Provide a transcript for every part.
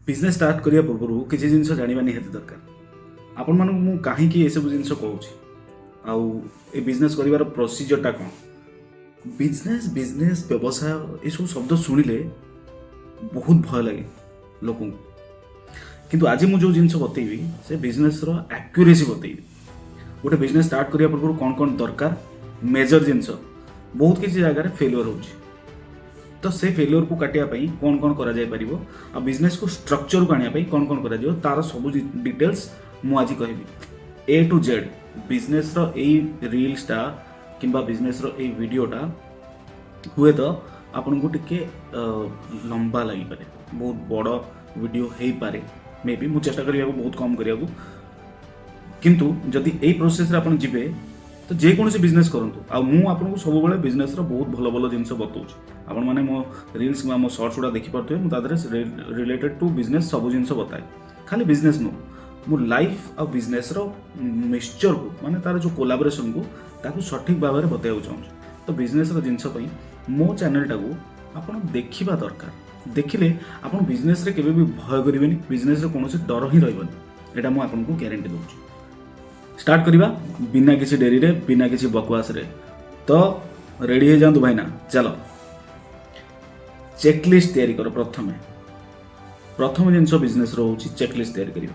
Business start କରିବା ପୂର୍ବରୁ କିଛି ଜିନିଷ ଜାଣିବା ନିହାତି ଦରକାର। ଆପଣମାନଙ୍କୁ ମୁଁ କାହିଁକି ଏସବୁ ଜିନିଷ କହୁଛି ଆଉ ଏ ବିଜନେସ୍ କରିବାର ପ୍ରୋସିଜରଟା କ'ଣ? ବିଜନେସ୍, ବିଜନେସ୍, ବ୍ୟବସାୟ, ଏସବୁ ଶବ୍ଦ ଶୁଣିଲେ ବହୁତ ଭୟ ଲାଗେ ଲୋକଙ୍କୁ। କିନ୍ତୁ ଆଜି ମୁଁ ଯେଉଁ ଜିନିଷ ବତେଇବି, ସେ ବିଜନେସ୍ର ଆକ୍ୟୁରେସି ବତେଇବି। ଗୋଟେ ବିଜନେସ୍ ଷ୍ଟାର୍ଟ କରିବା ପୂର୍ବରୁ କ'ଣ କ'ଣ ଦରକାର, ମେଜର ଜିନିଷ। ବହୁତ କିଛି ଜାଗାରେ ଫେଲୁଅର୍ ହେଉଛି, ତ ସେ ଫେଲୁଅର୍କୁ କାଟିବା ପାଇଁ କ'ଣ କ'ଣ କରାଯାଇପାରିବ ଆଉ ବିଜନେସ୍କୁ ଷ୍ଟ୍ରକ୍ଚରକୁ ଆଣିବା ପାଇଁ କ'ଣ କ'ଣ କରାଯିବ, ତାର ସବୁ ଡିଟେଲ୍ସ ମୁଁ ଆଜି କହିବି, ଏ ଟୁ ଜେଡ୍। ବିଜନେସ୍ର ଏଇ ରିଲ୍ସଟା କିମ୍ବା ବିଜନେସ୍ର ଏଇ ଭିଡ଼ିଓଟା ହୁଏତ ଆପଣଙ୍କୁ ଟିକେ ଲମ୍ବା ଲାଗିପାରେ, ବହୁତ ବଡ଼ ଭିଡ଼ିଓ ହେଇପାରେ ମେ ବି। ମୁଁ ଚେଷ୍ଟା କରିବାକୁ ବହୁତ କମ୍ କରିବାକୁ, କିନ୍ତୁ ଯଦି ଏଇ ପ୍ରୋସେସ୍ରେ ଆପଣ ଯିବେ ତ ଯେକୌଣସି ବିଜନେସ୍ କରନ୍ତୁ। ଆଉ ମୁଁ ଆପଣଙ୍କୁ ସବୁବେଳେ ବିଜନେସ୍ର ବହୁତ ଭଲ ଭଲ ଜିନିଷ ବତଉଛି। ଆପଣମାନେ ମୋ ରିଲ୍ସ କିମ୍ବା ମୋ ସର୍ଟସ୍ ଗୁଡ଼ା ଦେଖିପାରୁଥିବେ, ମୁଁ ତା ଦେହରେ ରିଲେଟେଡ୍ ଟୁ ବିଜନେସ୍ ସବୁ ଜିନିଷ ବତାଏ। ଖାଲି ବିଜନେସ୍ ନୁହଁ, ମୁଁ ଲାଇଫ୍ ଆଉ ବିଜନେସ୍ର ମିକ୍ସଚରକୁ, ମାନେ ତାର ଯେଉଁ କୋଲାବରେସନକୁ, ତାକୁ ସଠିକ୍ ଭାବରେ ବତାଇବାକୁ ଚାହୁଁଛି। ତ ବିଜନେସ୍ର ଜିନିଷ ପାଇଁ ମୋ ଚ୍ୟାନେଲଟାକୁ ଆପଣ ଦେଖିବା ଦରକାର। ଦେଖିଲେ ଆପଣ ବିଜନେସ୍ରେ କେବେ ବି ଭୟ କରିବେନି, ବିଜନେସ୍ରେ କୌଣସି ଡର ହିଁ ରହିବନି, ଏଇଟା ମୁଁ ଆପଣଙ୍କୁ ଗ୍ୟାରେଣ୍ଟି ଦେଉଛି। ଷ୍ଟାର୍ଟ କରିବା ବିନା କିଛି ଡେରିରେ, ବିନା କିଛି ବକୱାସରେ। ତ ରେଡ଼ି ହେଇଯାଆନ୍ତୁ ଭାଇନା, ଚାଲ। ଚେକଲିଷ୍ଟ ତିଆରି କର ପ୍ରଥମେ। ପ୍ରଥମ ଜିନିଷ ବିଜନେସ୍ର ହେଉଛି ଚେକଲିଷ୍ଟ ତିଆରି କରିବା।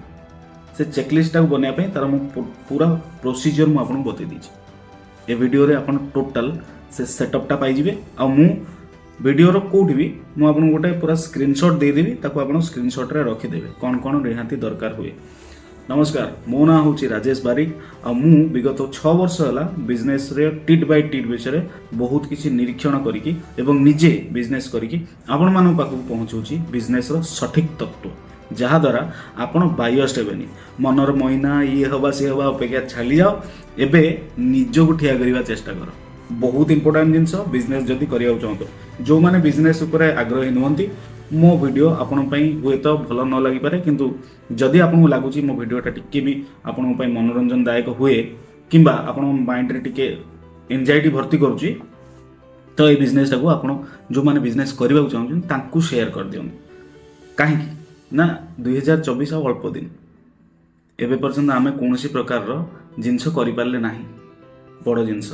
ସେ ଚେକଲିଷ୍ଟଟାକୁ ବନେଇବା ପାଇଁ ତାର ମୁଁ ପୁରା ପ୍ରୋସିଜିଅର ମୁଁ ଆପଣଙ୍କୁ ବତେଇ ଦେଇଛି। ଏ ଭିଡ଼ିଓରେ ଆପଣ ଟୋଟାଲ ସେ ସେଟଅପ୍ଟା ପାଇଯିବେ। ଆଉ ମୁଁ ଭିଡ଼ିଓର କେଉଁଠି ବି ମୁଁ ଆପଣଙ୍କୁ ଗୋଟେ ପୁରା ସ୍କ୍ରିନସଟ୍ ଦେଇଦେବି, ତାକୁ ଆପଣ ସ୍କ୍ରିନସଟ୍ରେ ରଖିଦେବେ, କ'ଣ କ'ଣ ନିହାତି ଦରକାର ହୁଏ। ନମସ୍କାର, ମୋ ନାଁ ହେଉଛି ରାଜେଶ ବାରିକ ଆଉ ମୁଁ ବିଗତ 6 ବର୍ଷ ହେଲା ବିଜନେସ୍ରେ ଟିଟ୍ ବାଇ ଟିଟ୍ ବିଷୟରେ ବହୁତ କିଛି ନିରୀକ୍ଷଣ କରିକି ଏବଂ ନିଜେ ବିଜନେସ୍ କରିକି ଆପଣମାନଙ୍କ ପାଖକୁ ପହଞ୍ଚଉଛି ବିଜନେସ୍ର ସଠିକ୍ ତତ୍ତ୍ୱ, ଯାହାଦ୍ୱାରା ଆପଣ ବାୟସ୍ଡ ହେବେନି। ମନର ମଇନା, ଇଏ ହେବା ସିଏ ହେବା ଅପେକ୍ଷା ଛାଡ଼ିଯାଅ, ଏବେ ନିଜକୁ ଠିଆ କରିବା ଚେଷ୍ଟା କର। ବହୁତ ଇମ୍ପୋର୍ଟାଣ୍ଟ ଜିନିଷ ବିଜନେସ୍ ଯଦି କରିବାକୁ ଚାହୁଁଛ। ଯେଉଁମାନେ ବିଜନେସ୍ ଉପରେ ଆଗ୍ରହୀ ନୁହନ୍ତି, ମୋ ଭିଡ଼ିଓ ଆପଣଙ୍କ ପାଇଁ ହୁଏତ ଭଲ ନ ଲାଗିପାରେ। କିନ୍ତୁ ଯଦି ଆପଣଙ୍କୁ ଲାଗୁଛି ମୋ ଭିଡ଼ିଓଟା ଟିକେ ବି ଆପଣଙ୍କ ପାଇଁ ମନୋରଞ୍ଜନଦାୟକ ହୁଏ କିମ୍ବା ଆପଣଙ୍କ ମାଇଣ୍ଡରେ ଟିକେ ଏନଜାଇଟି ଭର୍ତ୍ତି କରୁଛି, ତ ଏଇ ବିଜନେସଟାକୁ ଆପଣ ଯେଉଁମାନେ ବିଜନେସ୍ କରିବାକୁ ଚାହୁଁଛନ୍ତି, ତାଙ୍କୁ ସେୟାର କରିଦିଅନ୍ତୁ। କାହିଁକି ନା 2024 ଆଉ ଅଳ୍ପ ଦିନ। ଏବେ ପର୍ଯ୍ୟନ୍ତ ଆମେ କୌଣସି ପ୍ରକାରର ଜିନିଷ କରିପାରିଲେ ନାହିଁ। ବଡ଼ ଜିନିଷ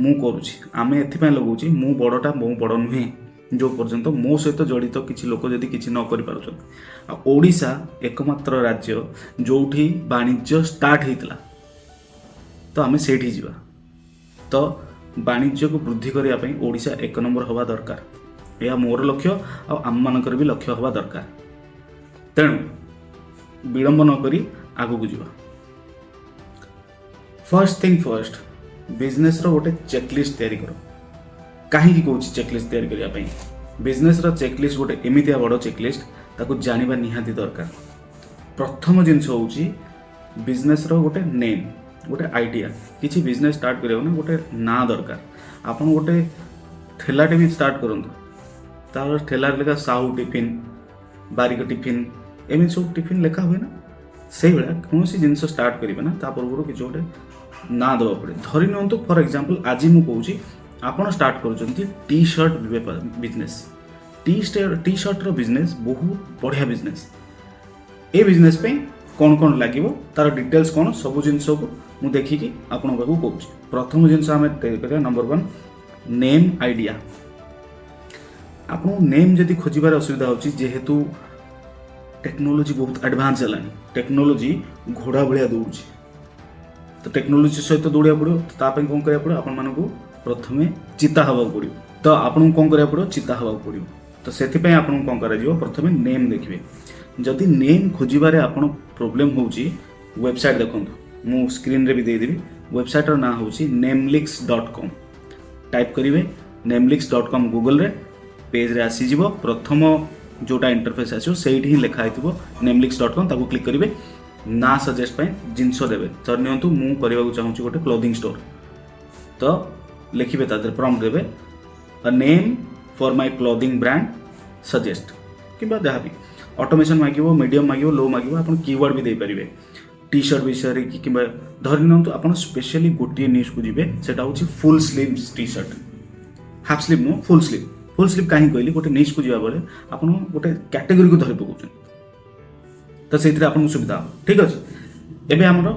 ମୁଁ କରୁଛି, ଆମେ ଏଥିପାଇଁ ଲଗାଉଛି, ମୁଁ ବଡ଼ଟା, ମୁଁ ବଡ଼ ନୁହେଁ ଯେଉଁ ପର୍ଯ୍ୟନ୍ତ ମୋ ସହିତ ଜଡ଼ିତ କିଛି ଲୋକ ଯଦି କିଛି ନ କରିପାରୁଛନ୍ତି। ଆଉ ଓଡ଼ିଶା ଏକମାତ୍ର ରାଜ୍ୟ ଯେଉଁଠି ବାଣିଜ୍ୟ ଷ୍ଟାର୍ଟ ହେଇଥିଲା, ତ ଆମେ ସେଇଠି ଯିବା। ତ ବାଣିଜ୍ୟକୁ ବୃଦ୍ଧି କରିବା ପାଇଁ ଓଡ଼ିଶା ଏକ ନମ୍ବର ହେବା ଦରକାର। ଏହା ମୋର ଲକ୍ଷ୍ୟ ଆଉ ଆମମାନଙ୍କର ବି ଲକ୍ଷ୍ୟ ହେବା ଦରକାର। ତେଣୁ ବିଳମ୍ବ ନ କରି ଆଗକୁ ଯିବା। ଫାର୍ଷ୍ଟ ଥିଙ୍ଗ ଫାର୍ଷ୍ଟ, ବିଜନେସ୍ର ଗୋଟେ ଚେକଲିଷ୍ଟ ତିଆରି କର। କାହିଁକି କହୁଛି ଚେକଲିଷ୍ଟ ତିଆରି କରିବା ପାଇଁ? ବିଜନେସ୍ର ଚେକଲିଷ୍ଟ ଗୋଟେ ଏମିତିଆ ବଡ଼ ଚେକଲିଷ୍ଟ, ତାକୁ ଜାଣିବା ନିହାତି ଦରକାର। ପ୍ରଥମ ଜିନିଷ ହେଉଛି ବିଜନେସ୍ର ଗୋଟେ ନେମ୍, ଗୋଟେ ଆଇଡ଼ିଆ। କିଛି ବିଜନେସ୍ ଷ୍ଟାର୍ଟ କରିବାକୁ ନା ଗୋଟେ ନାଁ ଦରକାର। ଆପଣ ଗୋଟେ ଠେଲାଟେ ବି ଷ୍ଟାର୍ଟ କରନ୍ତୁ, ତାର ଠେଲାରେ ଲେଖା ସାହୁ ଟିଫିନ୍, ବାରିକ ଟିଫିନ୍, ଏମିତି ସବୁ ଟିଫିନ୍ ଲେଖା ହୁଏ ନା? ସେଇଭଳିଆ କୌଣସି ଜିନିଷ ଷ୍ଟାର୍ଟ କରିବେ ନା, ତା ପୂର୍ବରୁ କିଛି ଗୋଟେ ନାଁ ଦେବାକୁ ପଡ଼େ। ଧରି ନିଅନ୍ତୁ, ଫର୍ ଏକ୍ଜାମ୍ପଲ୍, ଆଜି ମୁଁ କହୁଛି, ଆପଣ ଷ୍ଟାର୍ଟ କରୁଛନ୍ତି ଟି ସାର୍ଟ ବେପାର, ବିଜନେସ୍। ଟି ସାର୍ଟର ବିଜନେସ୍ ବହୁତ ବଢ଼ିଆ ବିଜନେସ୍। ଏ ବିଜନେସ୍ ପାଇଁ କ'ଣ କ'ଣ ଲାଗିବ, ତାର ଡିଟେଲ୍ସ କ'ଣ, ସବୁ ଜିନିଷକୁ ମୁଁ ଦେଖିକି ଆପଣଙ୍କ ପାଖକୁ କହୁଛି। ପ୍ରଥମ ଜିନିଷ ଆମେ ତିଆରି କରିବା, ନମ୍ବର 1, ନେମ୍ ଆଇଡ଼ିଆ। ଆପଣଙ୍କୁ ନେମ୍ ଯଦି ଖୋଜିବାରେ ଅସୁବିଧା ହେଉଛି, ଯେହେତୁ ଟେକ୍ନୋଲୋଜି ବହୁତ ଆଡ଼ଭାନ୍ସ ହେଲାଣି, ଟେକ୍ନୋଲୋଜି ଘୋଡ଼ା ଭଳିଆ ଦୌଡ଼ୁଛି, ତ ଟେକ୍ନୋଲୋଜି ସହିତ ଦୌଡ଼ିବାକୁ ପଡ଼ିବ। ତ ତା ପାଇଁ କ'ଣ କରିବାକୁ ପଡ଼ିବ? ଆପଣମାନଙ୍କୁ ପ୍ରଥମେ ଚିତା ହେବାକୁ ପଡ଼ିବ। ତ ଆପଣଙ୍କୁ କ'ଣ କରିବାକୁ ପଡ଼ିବ? ଚିତା ହେବାକୁ ପଡ଼ିବ। ତ ସେଥିପାଇଁ ଆପଣଙ୍କୁ କ'ଣ କରାଯିବ? ପ୍ରଥମେ ନେମ୍ ଦେଖିବେ। ଯଦି ନେମ୍ ଖୋଜିବାରେ ଆପଣ ପ୍ରୋବ୍ଲେମ୍ ହେଉଛି, ୱେବସାଇଟ୍ ଦେଖନ୍ତୁ, ମୁଁ ସ୍କ୍ରିନ୍ରେ ବି ଦେଇଦେବି। ୱେବସାଇଟ୍ର ନାଁ ହେଉଛି namelix.com। Type କରିବେ namelix.com ଗୁଗଲରେ, ପେଜ୍ରେ ଆସିଯିବ। ପ୍ରଥମ ଯେଉଁଟା ଇଣ୍ଟରଫେସ୍ ଆସିବ, ସେଇଠି ହିଁ ଲେଖା ହେଇଥିବ namelix.com। ତାକୁ କ୍ଲିକ୍ କରିବେ। ନାଁ ସଜେଷ୍ଟ ପାଇଁ ଜିନିଷ ଦେବେ। ଧରି ନିଅନ୍ତୁ, ମୁଁ କରିବାକୁ ଚାହୁଁଛି ଗୋଟେ କ୍ଲୋଦିଂ ଷ୍ଟୋର୍। ତ ଲେଖିବେ, ତା ଦେହରେ ପ୍ରମ୍ପ୍ଟ ଦେବେ, "name for my clothing brand suggest" କିମ୍ବା ଯାହା ବି। ଅଟୋମେସନ୍ ମାଗିବ, ମିଡ଼ିୟମ୍ ମାଗିବ, ଲୋ ମାଗିବ। ଆପଣ କିୱାର୍ଡ଼ ବି ଦେଇପାରିବେ ଟି ସାର୍ଟ ବିଷୟରେ କି କିମ୍ବା ଧରି ନିଅନ୍ତୁ, ଆପଣ ସ୍ପେଶିଆଲି ଗୋଟିଏ ନିଶକୁ ଯିବେ, ସେଟା ହେଉଛି ଫୁଲ୍ sleeve T shirt. Half sleeve ନୁହଁ, ଫୁଲ୍ ସ୍ଲିଭ୍। ଫୁଲ୍ ସ୍ଲିଭ୍ କାହିଁକି କହିଲି? ଗୋଟେ ନିଶକୁ ଯିବା ବେଳେ ଆପଣ ଗୋଟେ କ୍ୟାଟେଗୋରୀକୁ ଧରି ପକାଉଛନ୍ତି। ତ ସେଇଥିରେ ଆପଣଙ୍କୁ ସୁବିଧା ହେବ। ଠିକ୍ ଅଛି। ଏବେ ଆମର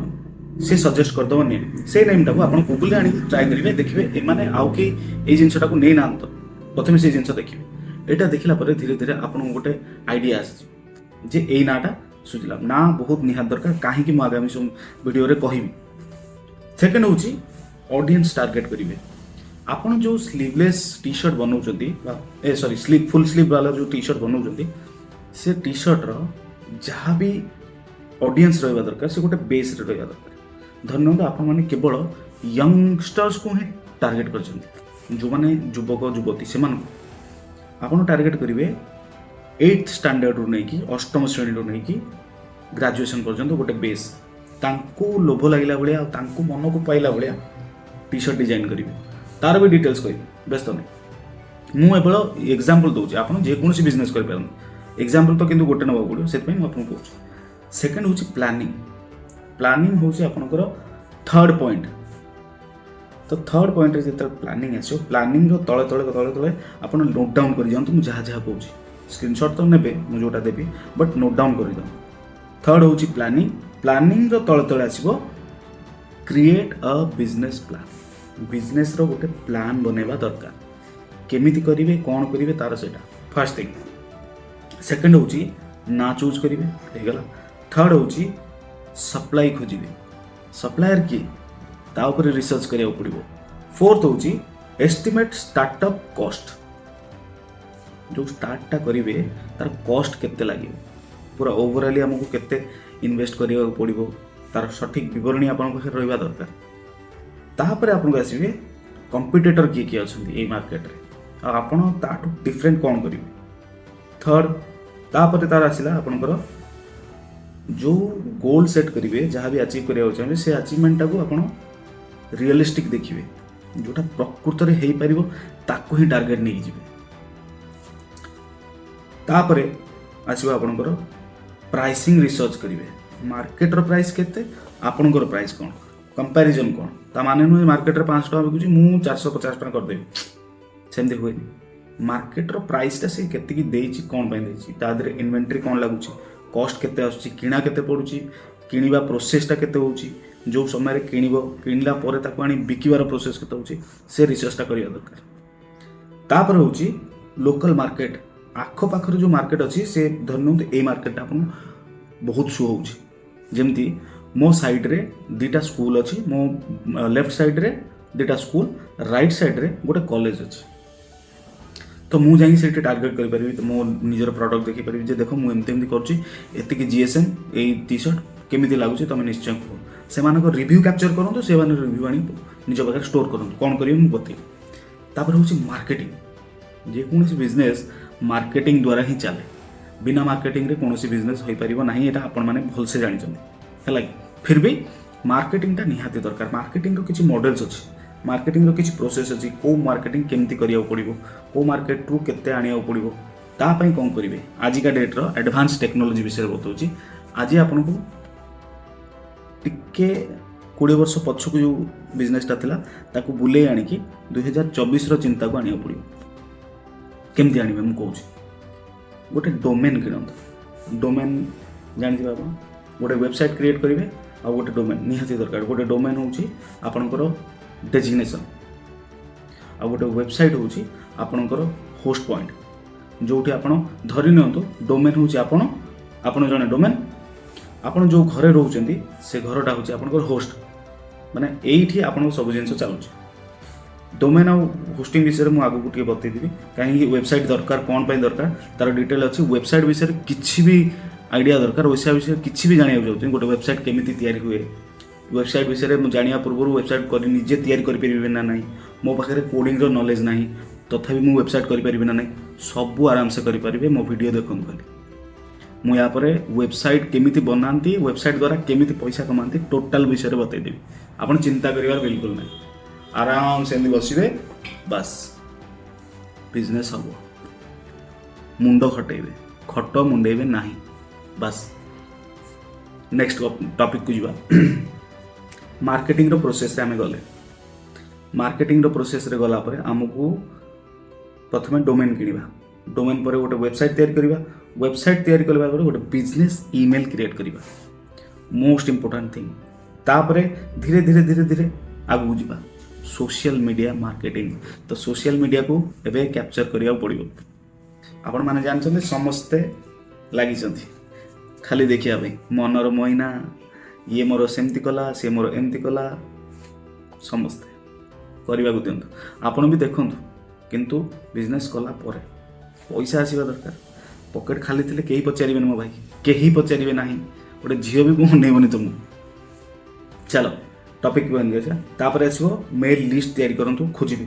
ସେ ସଜେଷ୍ଟ କରିଦେବ ନେମ୍। ସେଇ ନେମ୍ଟାକୁ ଆପଣ ଗୁଗୁଲରେ ଆଣିକି ଟ୍ରାଏ କରିବେ, ଦେଖିବେ ଏମାନେ ଆଉ କେହି ଏଇ ଜିନିଷଟାକୁ ନେଇନାହାନ୍ତି ତ। ପ୍ରଥମେ ସେଇ ଜିନିଷ ଦେଖିବେ। ଏଇଟା ଦେଖିଲା ପରେ ଧୀରେ ଧୀରେ ଆପଣଙ୍କୁ ଗୋଟେ ଆଇଡ଼ିଆ ଆସିଯିବ ଯେ ଏଇ ନାଁଟା ସୁଝିଲା। ନାଁ ବହୁତ ନିହାତି ଦରକାର। କାହିଁକି, ମୁଁ ଆଗାମୀ ସବୁ ଭିଡ଼ିଓରେ କହିବି। ସେକେଣ୍ଡ ହେଉଛି ଅଡ଼ିଏନ୍ସ ଟାର୍ଗେଟ୍ କରିବେ। ଆପଣ ଯେଉଁ ସ୍ଲିଭଲେସ୍ ଟି ସାର୍ଟ ବନାଉଛନ୍ତି ବା ଏ ସରି, ସ୍ଲିଭ୍ ଫୁଲ୍ ସ୍ଲିଭ୍ ବାଲା ଯେଉଁ ଟି ସାର୍ଟ ବନାଉଛନ୍ତି, ସେ ଟି ସାର୍ଟର ଯାହା ବି ଅଡ଼ିଏନ୍ସ ରହିବା ଦରକାର, ସେ ଗୋଟେ ବେସ୍ରେ ରହିବା ଦରକାର। ଧରି ନିଅନ୍ତୁ ଆପଣମାନେ କେବଳ ୟଙ୍ଗଷ୍ଟର୍ସକୁ ହିଁ ଟାର୍ଗେଟ୍ କରିଛନ୍ତି, ଯେଉଁମାନେ ଯୁବକ ଯୁବତୀ, ସେମାନଙ୍କୁ ଆପଣ ଟାର୍ଗେଟ୍ କରିବେ ଏଇଟ୍ ଷ୍ଟାଣ୍ଡାର୍ଡ଼ରୁ ନେଇକି, ଅଷ୍ଟମ ଶ୍ରେଣୀରୁ ନେଇକି ଗ୍ରାଜୁଏସନ୍ ପର୍ଯ୍ୟନ୍ତ ଗୋଟେ ବେସ୍। ତାଙ୍କୁ ଲୋଭ ଲାଗିଲା ଭଳିଆ ଆଉ ତାଙ୍କୁ ମନକୁ ପାଇଲା ଭଳିଆ ଟି ସାର୍ଟ ଡିଜାଇନ୍ କରିବେ। ତାର ବି ଡିଟେଲ୍ସ କହିବି, ବ୍ୟସ୍ତ ନାହିଁ। ମୁଁ କେବଳ ଏକ୍ଜାମ୍ପଲ୍ ଦେଉଛି, ଆପଣ ଯେକୌଣସି ବିଜନେସ୍ କରିପାରନ୍ତି। ଏକ୍ଜାମ୍ପଲ୍ ତ କିନ୍ତୁ ଗୋଟେ ନେବାକୁ ପଡ଼ିବ, ସେଥିପାଇଁ ମୁଁ ଆପଣଙ୍କୁ କହୁଛି। ସେକେଣ୍ଡ ହେଉଛି ପ୍ଲାନିଂ। ପ୍ଲାନିଂ ହେଉଛି ଆପଣଙ୍କର ଥର୍ଡ଼ ପଏଣ୍ଟ। ତ ଥର୍ଡ଼ ପଏଣ୍ଟରେ ଯେତେବେଳେ ପ୍ଲାନିଂ ଆସିବ, ପ୍ଲାନିଂର ତଳେ ତଳେ ତଳେ ତଳେ ଆପଣ ନୋଟ୍ ଡାଉନ୍ କରିଯାଆନ୍ତୁ ମୁଁ ଯାହା ଯାହା କହୁଛି। ସ୍କ୍ରିନସଟ୍ ତ ନେବେ ମୁଁ ଯେଉଁଟା ଦେବି, ବଟ୍ ନୋଟ୍ ଡାଉନ୍ କରିଦିଅନ୍ତୁ। ଥର୍ଡ଼ ହେଉଛି ପ୍ଲାନିଂ। ପ୍ଲାନିଂର ତଳେ ତଳେ ଆସିବ କ୍ରିଏଟ୍ ଅ ବିଜନେସ୍ ପ୍ଲାନ୍। ବିଜନେସ୍ର ଗୋଟେ ପ୍ଲାନ୍ ବନେଇବା ଦରକାର। କେମିତି କରିବେ, କ'ଣ କରିବେ ତାର, ସେଇଟା ଫାର୍ଷ୍ଟ ଥିଙ୍ଗ। ସେକେଣ୍ଡ ହେଉଛି ନାଁ ଚୁଜ୍ କରିବେ, ହେଇଗଲା। ଥର୍ଡ଼ ହେଉଛି ସପ୍ଲାଇ ଖୋଜିବେ, ସପ୍ଲାୟର କିଏ ତା ଉପରେ ରିସର୍ଚ୍ଚ କରିବାକୁ ପଡ଼ିବ। ଫୋର୍ଥ ହେଉଛି ଏଷ୍ଟିମେଟ୍ ଷ୍ଟାର୍ଟଅପ୍ କଷ୍ଟ। ଯେଉଁ ଷ୍ଟାର୍ଟଟା କରିବେ ତାର କଷ୍ଟ କେତେ ଲାଗିବ, ପୁରା ଓଭରାଲି ଆମକୁ କେତେ ଇନଭେଷ୍ଟ କରିବାକୁ ପଡ଼ିବ, ତାର ସଠିକ୍ ବିବରଣୀ ଆପଣଙ୍କ ପାଖରେ ରହିବା ଦରକାର। ତାପରେ ଆପଣଙ୍କୁ ଆସିବେ କମ୍ପିଟେଟର କିଏ କିଏ ଅଛନ୍ତି ଏଇ ମାର୍କେଟରେ ଆଉ ଆପଣ ତାଠୁ ଡିଫରେଣ୍ଟ କ'ଣ କରିବେ। ଥର୍ଡ଼, ତାପରେ ତାର ଆସିଲା ଆପଣଙ୍କର ଯେଉଁ ଗୋଲ୍ ସେଟ୍ କରିବେ, ଯାହା ବି ଆଚିଭ୍ କରିବାକୁ ଚାହିଁବେ, ସେ ଆଚିଭମେଣ୍ଟଟାକୁ ଆପଣ ରିଅଲିଷ୍ଟିକ୍ ଦେଖିବେ। ଯେଉଁଟା ପ୍ରକୃତରେ ହେଇପାରିବ ତାକୁ ହିଁ ଟାର୍ଗେଟ୍ ନେଇକି ଯିବେ। ତାପରେ ଆସିବ ଆପଣଙ୍କର ପ୍ରାଇସିଂ ରିସର୍ଚ୍ଚ କରିବେ। ମାର୍କେଟର ପ୍ରାଇସ୍ କେତେ, ଆପଣଙ୍କର ପ୍ରାଇସ୍ କ'ଣ, କମ୍ପାରିଜନ୍ କ'ଣ। ତା ମାନେ ନୁହେଁ ମାର୍କେଟରେ 500 ଟଙ୍କା ବିକୁଛି, ମୁଁ 450 ଟଙ୍କା କରିଦେବି, ସେମିତି ହୁଏନି। ମାର୍କେଟର ପ୍ରାଇସ୍ଟା ସେ କେତିକି ଦେଇଛି, କ'ଣ ପାଇଁ ଦେଇଛି, ତା ଦେହରେ ଇନଭେଣ୍ଟ୍ରି କ'ଣ ଲାଗୁଛି, କଷ୍ଟ କେତେ ଆସୁଛି, କିଣା କେତେ ପଡ଼ୁଛି, କିଣିବା ପ୍ରୋସେସଟା କେତେ ହେଉଛି, ଯେଉଁ ସମୟରେ କିଣିବ, କିଣିଲା ପରେ ତାକୁ ଆଣି ବିକିବାର ପ୍ରୋସେସ୍ କେତେ ହେଉଛି, ସେ ରିସର୍ଚ୍ଚଟା କରିବା ଦରକାର। ତାପରେ ହେଉଛି ଲୋକାଲ ମାର୍କେଟ। ଆଖପାଖରେ ଯେଉଁ ମାର୍କେଟ ଅଛି, ସେ ଧରି ନିଅନ୍ତୁ ଏଇ ମାର୍କେଟଟା ଆପଣଙ୍କୁ ବହୁତ ଶୋ ହେଉଛି। ଯେମିତି ମୋ ସାଇଡ଼୍ରେ ଦୁଇଟା ସ୍କୁଲ ଅଛି, ମୋ ଲେଫ୍ଟ ସାଇଡ଼୍ରେ ଦୁଇଟା ସ୍କୁଲ, ରାଇଟ୍ ସାଇଡ଼୍ରେ ଗୋଟେ କଲେଜ ଅଛି। ତ ମୁଁ ଯାଇକି ସେଇଠି ଟାର୍ଗେଟ୍ କରିପାରିବି, ତ ମୋ ନିଜର ପ୍ରଡ଼କ୍ଟ ଦେଖିପାରିବି ଯେ ଦେଖ, ମୁଁ ଏମିତି ଏମିତି କରୁଛି, ଏତିକି ଜିଏସ୍ଏମ୍ ଏଇ ଟି ସାର୍ଟ କେମିତି ଲାଗୁଛି ତୁମେ ନିଶ୍ଚୟ କୁହ। ସେମାନଙ୍କ ରିଭ୍ୟୁ କ୍ୟାପଚର୍ କରନ୍ତୁ, ସେମାନେ ରିଭ୍ୟୁ ଆଣି ନିଜ ପାଖରେ ଷ୍ଟୋର୍ କରନ୍ତୁ। କ'ଣ କରିବେ ମୁଁ ବତେଇବି। ତାପରେ ହେଉଛି ମାର୍କେଟିଂ। ଯେକୌଣସି ବିଜନେସ୍ ମାର୍କେଟିଂ ଦ୍ୱାରା ହିଁ ଚାଲେ। ବିନା ମାର୍କେଟିଂରେ କୌଣସି ବିଜନେସ୍ ହୋଇପାରିବ ନାହିଁ, ଏଇଟା ଆପଣମାନେ ଭଲସେ ଜାଣିଛନ୍ତି, ହେଲା କି? ଫିର୍ ବି ମାର୍କେଟିଂଟା ନିହାତି ଦରକାର। ମାର୍କେଟିଂର କିଛି ମଡେଲ୍ସ ଅଛି, ମାର୍କେଟିଂର କିଛି ପ୍ରୋସେସ୍ ଅଛି। କେଉଁ ମାର୍କେଟିଂ କେମିତି କରିବାକୁ ପଡ଼ିବ, କେଉଁ ମାର୍କେଟରୁ କେତେ ଆଣିବାକୁ ପଡ଼ିବ, ତା ପାଇଁ କ'ଣ କରିବେ, ଆଜିକା ଡେଟ୍ର ଆଡ଼ଭାନ୍ସ ଟେକ୍ନୋଲୋଜି ବିଷୟରେ ବତାଉଛି। ଆଜି ଆପଣଙ୍କୁ ଟିକେ 20 ବର୍ଷ ପଛକୁ ଯେଉଁ ବିଜନେସଟା ଥିଲା ତାକୁ ବୁଲେଇ ଆଣିକି 2024ର ଚିନ୍ତାକୁ ଆଣିବାକୁ ପଡ଼ିବ। କେମିତି ଆଣିବେ ମୁଁ କହୁଛି। ଗୋଟେ ଡୋମେନ୍ କିଣନ୍ତୁ। ଡୋମେନ୍ ଜାଣିଥିବେ ଆପଣ। ଗୋଟେ ୱେବସାଇଟ୍ କ୍ରିଏଟ୍ କରିବେ ଆଉ ଗୋଟେ ଡୋମେନ୍ ନିହାତି ଦରକାର। ଗୋଟେ ଡୋମେନ୍ ହେଉଛି ଆପଣଙ୍କର ଡେଜିଗ୍ନେସନ୍ ଆଉ ଗୋଟେ ୱେବସାଇଟ୍ ହେଉଛି ଆପଣଙ୍କର ହୋଷ୍ଟ ପଏଣ୍ଟ, ଯେଉଁଠି ଆପଣ ଧରି ନିଅନ୍ତୁ ଡୋମେନ୍ ହେଉଛି ଆପଣ, ଆପଣ ଜଣେ ଡୋମେନ୍। ଆପଣ ଯେଉଁ ଘରେ ରହୁଛନ୍ତି ସେ ଘରଟା ହେଉଛି ଆପଣଙ୍କର ହୋଷ୍ଟ, ମାନେ ଏଇଠି ଆପଣଙ୍କ ସବୁ ଜିନିଷ ଚାଲୁଛି। ଡୋମେନ୍ ଆଉ ହୋଷ୍ଟିଂ ବିଷୟରେ ମୁଁ ଆଗକୁ ଟିକେ ବତେଇଦେବି, କାହିଁକି ୱେବସାଇଟ୍ ଦରକାର, କ'ଣ ପାଇଁ ଦରକାର, ତାର ଡିଟେଲ୍ ଅଛି। ୱେବସାଇଟ୍ ବିଷୟରେ କିଛି ବି ଆଇଡ଼ିଆ ଦରକାର, ୱେବସାଇଟ୍ ବିଷୟରେ କିଛି ବି ଜାଣିବାକୁ ଚାହୁଁଛନ୍ତି, ଗୋଟେ ୱେବସାଇଟ୍ କେମିତି ତିଆରି ହୁଏ, ୱେବସାଇଟ୍ ବିଷୟରେ ମୁଁ ଜାଣିବା ପୂର୍ବରୁ ୱେବସାଇଟ୍ କରି ନିଜେ ତିଆରି କରିପାରିବି ନା ନାହିଁ, ମୋ ପାଖରେ କୋଡ଼ିଂର ନଲେଜ୍ ନାହିଁ, ତଥାପି ମୁଁ ୱେବସାଇଟ୍ କରିପାରିବି ନା ନାହିଁ, ସବୁ ଆରାମସେ କରିପାରିବେ। ମୋ ଭିଡ଼ିଓ ଦେଖନ୍ତୁ ଖାଲି। ମୁଁ ୟା ପରେ ୱେବସାଇଟ୍ କେମିତି ବନାନ୍ତି, ୱେବସାଇଟ୍ ଦ୍ୱାରା କେମିତି ପଇସା କମାନ୍ତି, ଟୋଟାଲ୍ ବିଷୟରେ ବତେଇଦେବି। ଆପଣ ଚିନ୍ତା କରିବାର ବିଲକୁଲ ନାହିଁ। ଆରାମସେ ଏମିତି ବସିବେ, ବାସ୍ ବିଜନେସ୍ ହେବ। ମୁଣ୍ଡ ଖଟେଇବେ, ଖଟ ମୁଣ୍ଡେଇବେ ନାହିଁ, ବାସ୍। ନେକ୍ସଟ ଟପିକକୁ ଯିବା। ମାର୍କେଟିଂର ପ୍ରୋସେସରେ ଆମେ ଗଲେ। ମାର୍କେଟିଂର ପ୍ରୋସେସରେ ଗଲା ପରେ ଆମକୁ ପ୍ରଥମେ ଡୋମେନ୍ କିଣିବା। ଡୋମେନ୍ ପରେ ଗୋଟେ ୱେବସାଇଟ୍ ତିଆରି କରିବା। ୱେବସାଇଟ୍ ତିଆରି କଲା ପରେ ଗୋଟେ ବିଜନେସ୍ ଇମେଲ୍ କ୍ରିଏଟ୍ କରିବା, ମୋଷ୍ଟ ଇମ୍ପୋର୍ଟାଣ୍ଟ ଥିଙ୍ଗ। ତାପରେ ଧୀରେ ଧୀରେ ଧୀରେ ଧୀରେ ଆଗକୁ ଯିବା, ସୋସିଆଲ ମିଡ଼ିଆ ମାର୍କେଟିଂ। ତ ସୋସିଆଲ ମିଡ଼ିଆକୁ ଏବେ କ୍ୟାପଚର୍ କରିବାକୁ ପଡ଼ିବ। ଆପଣମାନେ ଜାଣିଛନ୍ତି, ସମସ୍ତେ ଲାଗିଛନ୍ତି ଖାଲି ଦେଖିବା ପାଇଁ ମନର ମଇନା, ଇଏ ମୋର ସେମିତି କଲା, ସିଏ ମୋର ଏମିତି କଲା। ସମସ୍ତେ କରିବାକୁ ଦିଅନ୍ତୁ, ଆପଣ ବି ଦେଖନ୍ତୁ, କିନ୍ତୁ ବିଜନେସ୍ କଲା ପରେ ପଇସା ଆସିବା ଦରକାର। ପକେଟ୍ ଖାଲି ଥିଲେ କେହି ପଚାରିବେନି ମୋ ଭାଇ, କେହି ପଚାରିବେ ନାହିଁ। ଗୋଟେ ଝିଅ ବି ଅନେଇବନି ତୁମକୁ। ଚାଲ, ଟପିକ୍ ବନି ଅଛି। ତାପରେ ଆସିବ ମେଲ୍ ଲିଷ୍ଟ ତିଆରି କରନ୍ତୁ। ଖୋଜିବେ,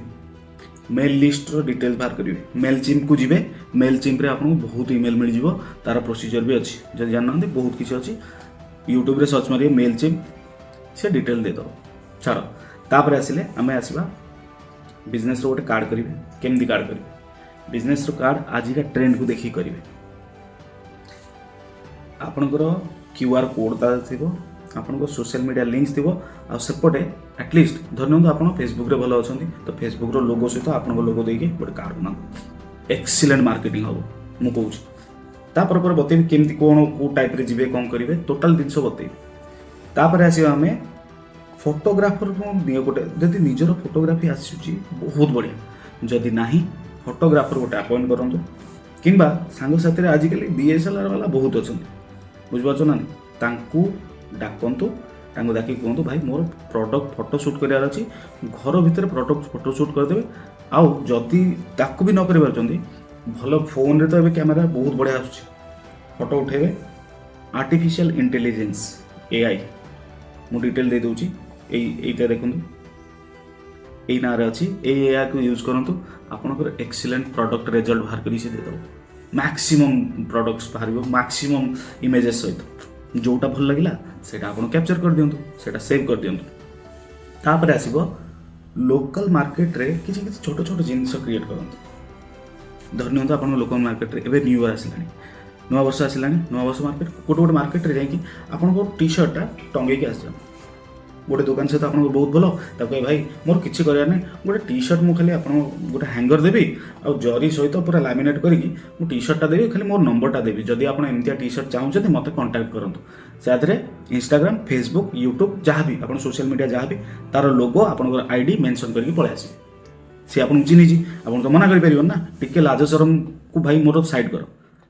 ମେଲ୍ ଲିଷ୍ଟର ଡିଟେଲ୍ସ ବାହାର କରିବେ। ମେଲ୍ ଚିମ୍ପକୁ ଯିବେ। ମେଲ୍ ଚିମ୍ପରେ ଆପଣଙ୍କୁ ବହୁତ ଇମେଲ୍ ମିଳିଯିବ। ତାର ପ୍ରୋସିଜର ବି ଅଛି। ଯଦି ଜାଣିନାହାନ୍ତି, ବହୁତ କିଛି ଅଛି। ୟୁଟ୍ୟୁବରେ ସର୍ଚ୍ଚ ମାରିବେ ମେଲ୍ ଚିମ୍ପ, ସେ ଡିଟେଲ୍ ଦେଇଦେବ। ଛାଡ଼, ତାପରେ ଆସିଲେ ଆମେ ଆସିବା ବିଜନେସ୍ର ଗୋଟେ କାର୍ଡ଼ କରିବେ। କେମିତି କାର୍ଡ଼ କରିବେ? ବିଜନେସ୍ର କାର୍ଡ଼ ଆଜିକା ଟ୍ରେଣ୍ଡକୁ ଦେଖିକି କରିବେ। ଆପଣଙ୍କର କ୍ୟୁଆର୍ କୋଡ଼୍ ତା ଥିବ, ଆପଣଙ୍କ ସୋସିଆଲ ମିଡ଼ିଆ ଲିଙ୍କ୍ସ ଥିବ। ଆଉ ସେପଟେ ଆଟଲିଷ୍ଟ ଧରି ନିଅନ୍ତୁ ଆପଣ ଫେସବୁକ୍ରେ ଭଲ ଅଛନ୍ତି, ତ ଫେସବୁକ୍ର ଲୋଗୋ ସହିତ ଆପଣଙ୍କ ଲୋଗୋ ଦେଇକି ଗୋଟେ କାର୍ଡ଼ ବନାନ୍ତୁ। ଏକ୍ସିଲେଣ୍ଟ ମାର୍କେଟିଂ ହେବ, ମୁଁ କହୁଛି। ତାପରେ ପରେ ବତେଇବି କେମିତି କ'ଣ, କେଉଁ ଟାଇପ୍ରେ ଯିବେ, କ'ଣ କରିବେ, ଟୋଟାଲ୍ ଜିନିଷ ବତେଇବି। ତାପରେ ଆସିବା ଆମେ ଫଟୋଗ୍ରାଫରକୁ ନିଅ ଗୋଟେ। ଯଦି ନିଜର ଫଟୋଗ୍ରାଫି ଆସୁଛି, ବହୁତ ବଢ଼ିଆ। ଯଦି ନାହିଁ, ଫଟୋଗ୍ରାଫର ଗୋଟେ ଆପଏଣ୍ଟ କରନ୍ତୁ କିମ୍ବା ସାଙ୍ଗସାଥିରେ ଆଜିକାଲି DSLR ବାଲା ବହୁତ ଅଛନ୍ତି, ବୁଝିପାରୁଛ ନା ନାହିଁ? ତାଙ୍କୁ ଡାକନ୍ତୁ। ତାଙ୍କୁ ଡାକିକି କୁହନ୍ତୁ, ଭାଇ, ମୋର ପ୍ରଡ଼କ୍ଟ ଫଟୋ ସୁଟ୍ କରିବାର ଅଛି। ଘର ଭିତରେ ପ୍ରଡ଼କ୍ଟ ଫଟୋ ସୁଟ୍ କରିଦେବେ। ଆଉ ଯଦି ତାକୁ ବି ନ କରିପାରୁଛନ୍ତି, ଭଲ ଫୋନ୍ରେ ତ ଏବେ କ୍ୟାମେରା ବହୁତ ବଢ଼ିଆ ଆସୁଛି, ଫଟୋ ଉଠେଇବେ। ଆର୍ଟିଫିସିଆଲ ଇଣ୍ଟେଲିଜେନ୍ସ, ଏଆଇ, ମୁଁ ଡିଟେଲ୍ ଦେଇଦେଉଛି। ଏଇଟା ଦେଖନ୍ତୁ, ଏଇ ନାଁରେ ଅଛି। ଏଇ ଏଆଇକୁ ୟୁଜ୍ କରନ୍ତୁ, ଆପଣଙ୍କର ଏକ୍ସିଲେଣ୍ଟ ପ୍ରଡ଼କ୍ଟ ରେଜଲ୍ଟ ବାହାର କରି ସେ ଦେଇଦେବ। ମ୍ୟାକ୍ସିମମ୍ ପ୍ରଡ଼କ୍ଟସ୍ ବାହାରିବ ମ୍ୟାକ୍ସିମମ୍ ଇମେଜେସ୍ ସହିତ। ଯେଉଁଟା ଭଲ ଲାଗିଲା, ସେଇଟା ଆପଣ କ୍ୟାପଚର୍ କରିଦିଅନ୍ତୁ, ସେଇଟା ସେଭ୍ କରିଦିଅନ୍ତୁ। ତାପରେ ଆସିବ ଲୋକାଲ ମାର୍କେଟରେ କିଛି କିଛି ଛୋଟ ଛୋଟ ଜିନିଷ କ୍ରିଏଟ୍ କରନ୍ତୁ। ଧରି ନିଅନ୍ତୁ ଆପଣଙ୍କ ଲୋକାଲ ମାର୍କେଟରେ ଏବେ ନ୍ୟୁ ଇୟର୍ ଆସିଲାଣି, ନୂଆ ବର୍ଷ ଆସିଲାଣି। ନୂଆ ବର୍ଷ ମାର୍କେଟ ଗୋଟେ ଗୋଟେ ମାର୍କେଟରେ ଯାଇକି ଆପଣଙ୍କ ଟି ସାର୍ଟଟା ଟଙ୍ଗେଇକି ଆସିଯାନ୍ତୁ। ଗୋଟେ ଦୋକାନ ସହିତ ଆପଣଙ୍କ ବହୁତ ଭଲ, ତାକୁ କହିବେ, ଭାଇ, ମୋର କିଛି କରିବାର ନାହିଁ, ଗୋଟେ ଟି ସାର୍ଟ ମୁଁ ଖାଲି ଆପଣଙ୍କ ଗୋଟେ ହ୍ୟାଙ୍ଗର ଦେବି ଆଉ ଜରି ସହିତ ପୁରା ଲାମିନେଟ୍ କରିକି ମୁଁ ଟି ସାର୍ଟଟା ଦେବି, ଖାଲି ମୋର ନମ୍ବରଟା ଦେବି। ଯଦି ଆପଣ ଏମିତିଆ ଟି ସାର୍ଟ ଚାହୁଁଛନ୍ତି, ମୋତେ କଣ୍ଟାକ୍ଟ କରନ୍ତୁ। ସେ ଦେହରେ ଇନଷ୍ଟାଗ୍ରାମ, ଫେସବୁକ୍, ୟୁଟ୍ୟୁବ୍, ଯାହା ବି ଆପଣ ସୋସିଆଲ ମିଡ଼ିଆ ଯାହା ବି, ତାର ଲୋଗୋ, ଆପଣଙ୍କର ଆଇଡି ମେନସନ୍ କରିକି ପଳେଇ ଆସିବେ। ସେ ଆପଣଙ୍କୁ ଚିହ୍ନିଛି, ଆପଣ ତ ମନା କରିପାରିବନି ନା। ଟିକେ ଲାଜ ସରମକୁ ଭାଇ ମୋର ସାଇଡ୍ କର।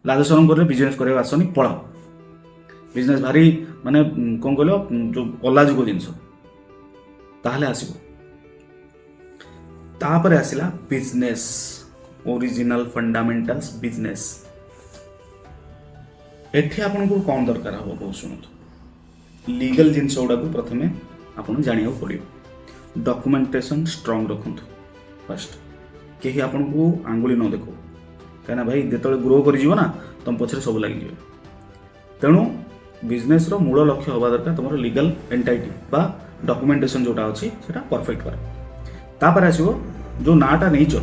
ଲାଜ ସରମ କଲେ ବିଜନେସ୍ କରିବାକୁ ଆସନି, ପଳାଅ। ବିଜନେସ୍ ଭାରି ମାନେ କ'ଣ କହିଲ, ଯେଉଁ ଅଲାଜୁକ ଜିନିଷ। ତାହେଲେ ଆସିବ। ତାପରେ ଆସିଲା ବିଜନେସ୍ ଓରିଜିନାଲ ଫଣ୍ଡାମେଣ୍ଟାଲ୍ସ ବିଜନେସ୍। ଏଠି ଆପଣଙ୍କୁ କ'ଣ ଦରକାର ହେବ, ବହୁତ ଶୁଣନ୍ତୁ। ଲିଗାଲ ଜିନିଷ ଗୁଡ଼ାକୁ ପ୍ରଥମେ ଆପଣ ଜାଣିବାକୁ ପଡ଼ିବ। ଡକୁମେଣ୍ଟେସନ୍ ଷ୍ଟ୍ରଙ୍ଗ ରଖନ୍ତୁ ଫାଷ୍ଟ, କେହି ଆପଣଙ୍କୁ ଆଙ୍ଗୁଳି ନ ଦେଖୁ। କାହିଁକିନା ଭାଇ, ଯେତେବେଳେ ଗ୍ରୋ କରିଯିବ ନା, ତୁମ ପଛରେ ସବୁ ଲାଗିଯିବେ। ତେଣୁ ବିଜନେସ୍ର ମୂଳ ଲକ୍ଷ୍ୟ ହେବା ଦରକାର ତୁମର ଲିଗାଲ ଏଣ୍ଟାଇଟି ବା ଡକୁମେଣ୍ଟେସନ୍ ଯେଉଁଟା ଅଛି, ସେଇଟା ପରଫେକ୍ଟ କର। ତାପରେ ଆସିବ ଯେଉଁ ନାଁଟା ନେଇଛ,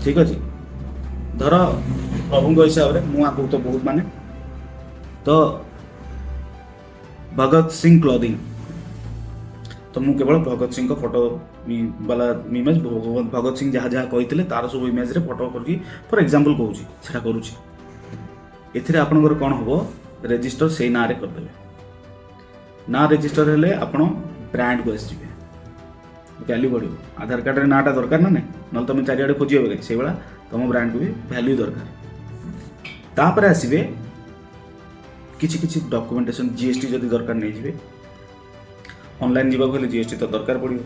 ଠିକ୍ ଅଛି। ଧର ପ୍ରଭୁଙ୍କ ହିସାବରେ ମୁଁ ଆଗକୁ ତ ବହୁତ ମାନେ ତ ଭଗତ ସିଂ କ୍ଲଦିଂ, ତ ମୁଁ କେବଳ ଭଗତ ସିଂଙ୍କ ଫଟୋ ବାଲା ଇମେଜ୍, ଭଗତ ସିଂ ଯାହା ଯାହା କହିଥିଲେ, ତାର ସବୁ ଇମେଜରେ ଫଟୋ କରିକି, ଫର୍ ଏକ୍ଜାମ୍ପଲ୍ କହୁଛି, ସେଟା କରୁଛି। ଏଥିରେ ଆପଣଙ୍କର କ'ଣ ହେବ? ରେଜିଷ୍ଟର ସେଇ ନାଁରେ କରିଦେବେ। ନାଁ ରେଜିଷ୍ଟର ହେଲେ ଆପଣ ବ୍ରାଣ୍ଡକୁ ଆସିଯିବେ, ଭ୍ୟାଲ୍ୟୁ ବଢ଼ିବ। ଆଧାର କାର୍ଡ଼ରେ ନାଁଟା ଦରକାର ନା ନାହିଁ? ନହେଲେ ତୁମେ ଚାରିଆଡ଼େ ଖୋଜିବ କାହିଁ? ସେଇଭଳିଆ ତୁମ ବ୍ରାଣ୍ଡକୁ ବି ଭ୍ୟାଲ୍ୟୁ ଦରକାର। ତାପରେ ଆସିବେ କିଛି କିଛି ଡକୁମେଣ୍ଟେସନ୍, ଜିଏସ୍ଟି ଯଦି ଦରକାର ନେଇଯିବେ। ଅନଲାଇନ୍ ଯିବାକୁ ହେଲେ ଜିଏସ୍ଟି ତ ଦରକାର ପଡ଼ିବ।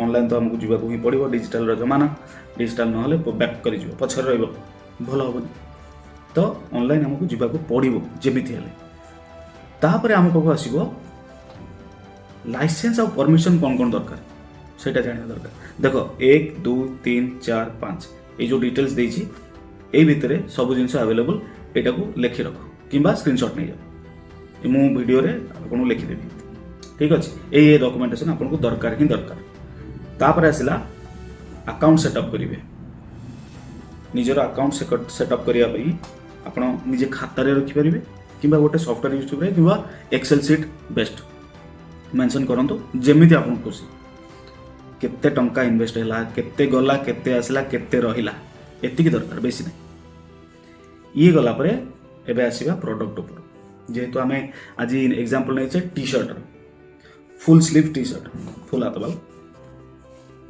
ଅନଲାଇନ୍ ତ ଆମକୁ ଯିବାକୁ ହିଁ ପଡ଼ିବ। ଡିଜିଟାଲର ଜମାନା, ଡିଜିଟାଲ ନହେଲେ ବ୍ୟାକ୍ କରିଯିବ, ପଛରେ ରହିବ, ଭଲ ହେବନି। ତ ଅନଲାଇନ୍ ଆମକୁ ଯିବାକୁ ପଡ଼ିବ ଯେମିତି ହେଲେ। ତାପରେ ଆମ ପାଖକୁ ଆସିବ ଲାଇସେନ୍ସ ଆଉ ପରମିସନ୍ କ'ଣ କ'ଣ ଦରକାର, ସେଇଟା ଜାଣିବା ଦରକାର। ଦେଖ, 1, 2, 3, 4, 5, ଏଇ ଯେଉଁ ଡିଟେଲ୍ସ ଦେଇଛି, ଏଇ ଭିତରେ ସବୁ ଜିନିଷ ଆଭେଲେବୁଲ୍। ଏଇଟାକୁ ଲେଖି ରଖ କିମ୍ବା ସ୍କ୍ରିନସଟ୍ ନେଇଯାଅ। ମୁଁ ଭିଡ଼ିଓରେ ଆପଣଙ୍କୁ ଲେଖିଦେବି, ଠିକ୍ ଅଛି? ଏଇ ଏଇ ଡକୁମେଣ୍ଟେସନ୍ ଆପଣଙ୍କୁ ଦରକାର ହିଁ ଦରକାର। ତାପରେ ଆସିଲା ଆକାଉଣ୍ଟ ସେଟଅପ୍ କରିବେ। ନିଜର ଆକାଉଣ୍ଟ ସେଟଅପ୍ କରିବା ପାଇଁ ଆପଣ ନିଜେ ଖାତାରେ ରଖିପାରିବେ କିମ୍ବା ଗୋଟେ ସଫ୍ଟୱେର୍ ୟୁଜ୍ କରିବେ କିମ୍ବା ଏକ୍ସେଲ୍ ସିଟ୍ ବେଷ୍ଟ। ମେନସନ୍ କରନ୍ତୁ ଯେମିତି ଆପଣଙ୍କୁ ଖୁସି, କେତେ ଟଙ୍କା ଇନଭେଷ୍ଟ ହେଲା, କେତେ ଗଲା, କେତେ ଆସିଲା, କେତେ ରହିଲା। ଏତିକି ଦରକାର, ବେଶୀ ନାହିଁ। ଇଏ ଗଲା ପରେ ଏବେ ଆସିବା ପ୍ରଡକ୍ଟ ଉପରୁ। ଯେହେତୁ ଆମେ ଆଜି ଏକ୍ଜାମ୍ପଲ୍ ନେଇଛେ ଟି ସାର୍ଟର, ଫୁଲ୍ ସ୍ଲିଭ୍ ଟି ସାର୍ଟ, ଫୁଲ୍ ହାତ ବାଲା,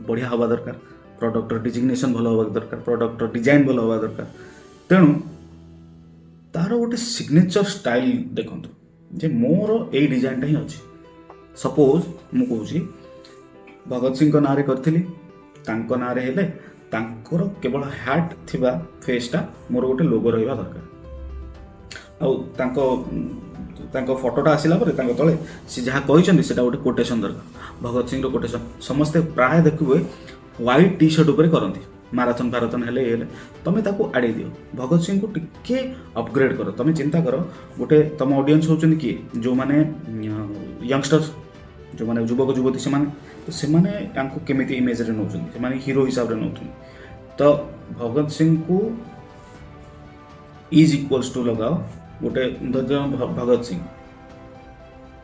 ବଢ଼ିଆ ହେବା ଦରକାର। ପ୍ରଡକ୍ଟର ଡିଜିଗ୍ନେସନ୍ ଭଲ ହେବା ଦରକାର, ପ୍ରଡକ୍ଟର ଡିଜାଇନ୍ ଭଲ ହେବା ଦରକାର। ତେଣୁ ତାର ଗୋଟେ ସିଗ୍ନେଚର ଷ୍ଟାଇଲ୍ ଦେଖନ୍ତୁ ଯେ ମୋର ଏଇ ଡିଜାଇନଟା ହିଁ ଅଛି। ସପୋଜ୍ ମୁଁ କହୁଛି, ଭଗତ ସିଂଙ୍କ ନାଁରେ କରିଥିଲି, ତାଙ୍କ ନାଁରେ ହେଲେ ତାଙ୍କର କେବଳ ହ୍ୟାଟ୍ ଥିବା ଫେସ୍ଟା ମୋର ଗୋଟେ ଲୋଗୋ ରହିବା ଦରକାର। ଆଉ ତାଙ୍କ ତାଙ୍କ ଫଟୋଟା ଆସିଲା ପରେ ତାଙ୍କ ତଳେ ସେ ଯାହା କହିଛନ୍ତି, ସେଟା ଗୋଟେ କୋଟେସନ୍ ଦରକାର। ଭଗତ ସିଂର କୋଟେସନ୍ ସମସ୍ତେ ପ୍ରାୟ ଦେଖିବେ ହ୍ୱାଇଟ୍ ଟି ସାର୍ଟ ଉପରେ କରନ୍ତି। ମାରାଥନ୍ ଫାରାଥନ୍ ହେଲେ, ଇଏ ହେଲେ ତମେ ତାକୁ ଆଡ଼େଇ ଦିଅ। ଭଗତ ସିଂକୁ ଟିକେ ଅପଗ୍ରେଡ୍ କର। ତମେ ଚିନ୍ତା କର, ଗୋଟେ ତମ ଅଡ଼ିଏନ୍ସ ହେଉଛନ୍ତି କିଏ? ଯେଉଁମାନେ ୟଙ୍ଗଷ୍ଟର୍ସ, ଯେଉଁମାନେ ଯୁବକ ଯୁବତୀ, ସେମାନେ ତ ସେମାନେ ୟାଙ୍କୁ କେମିତି ଇମେଜରେ ନେଉଛନ୍ତି? ସେମାନେ ହିରୋ ହିସାବରେ ନେଉଛନ୍ତି। ତ ଭଗତ ସିଂକୁ is equals to ଲଗାଅ ଗୋଟେ। ଧରିଦିଅ ଭଗତ ସିଂ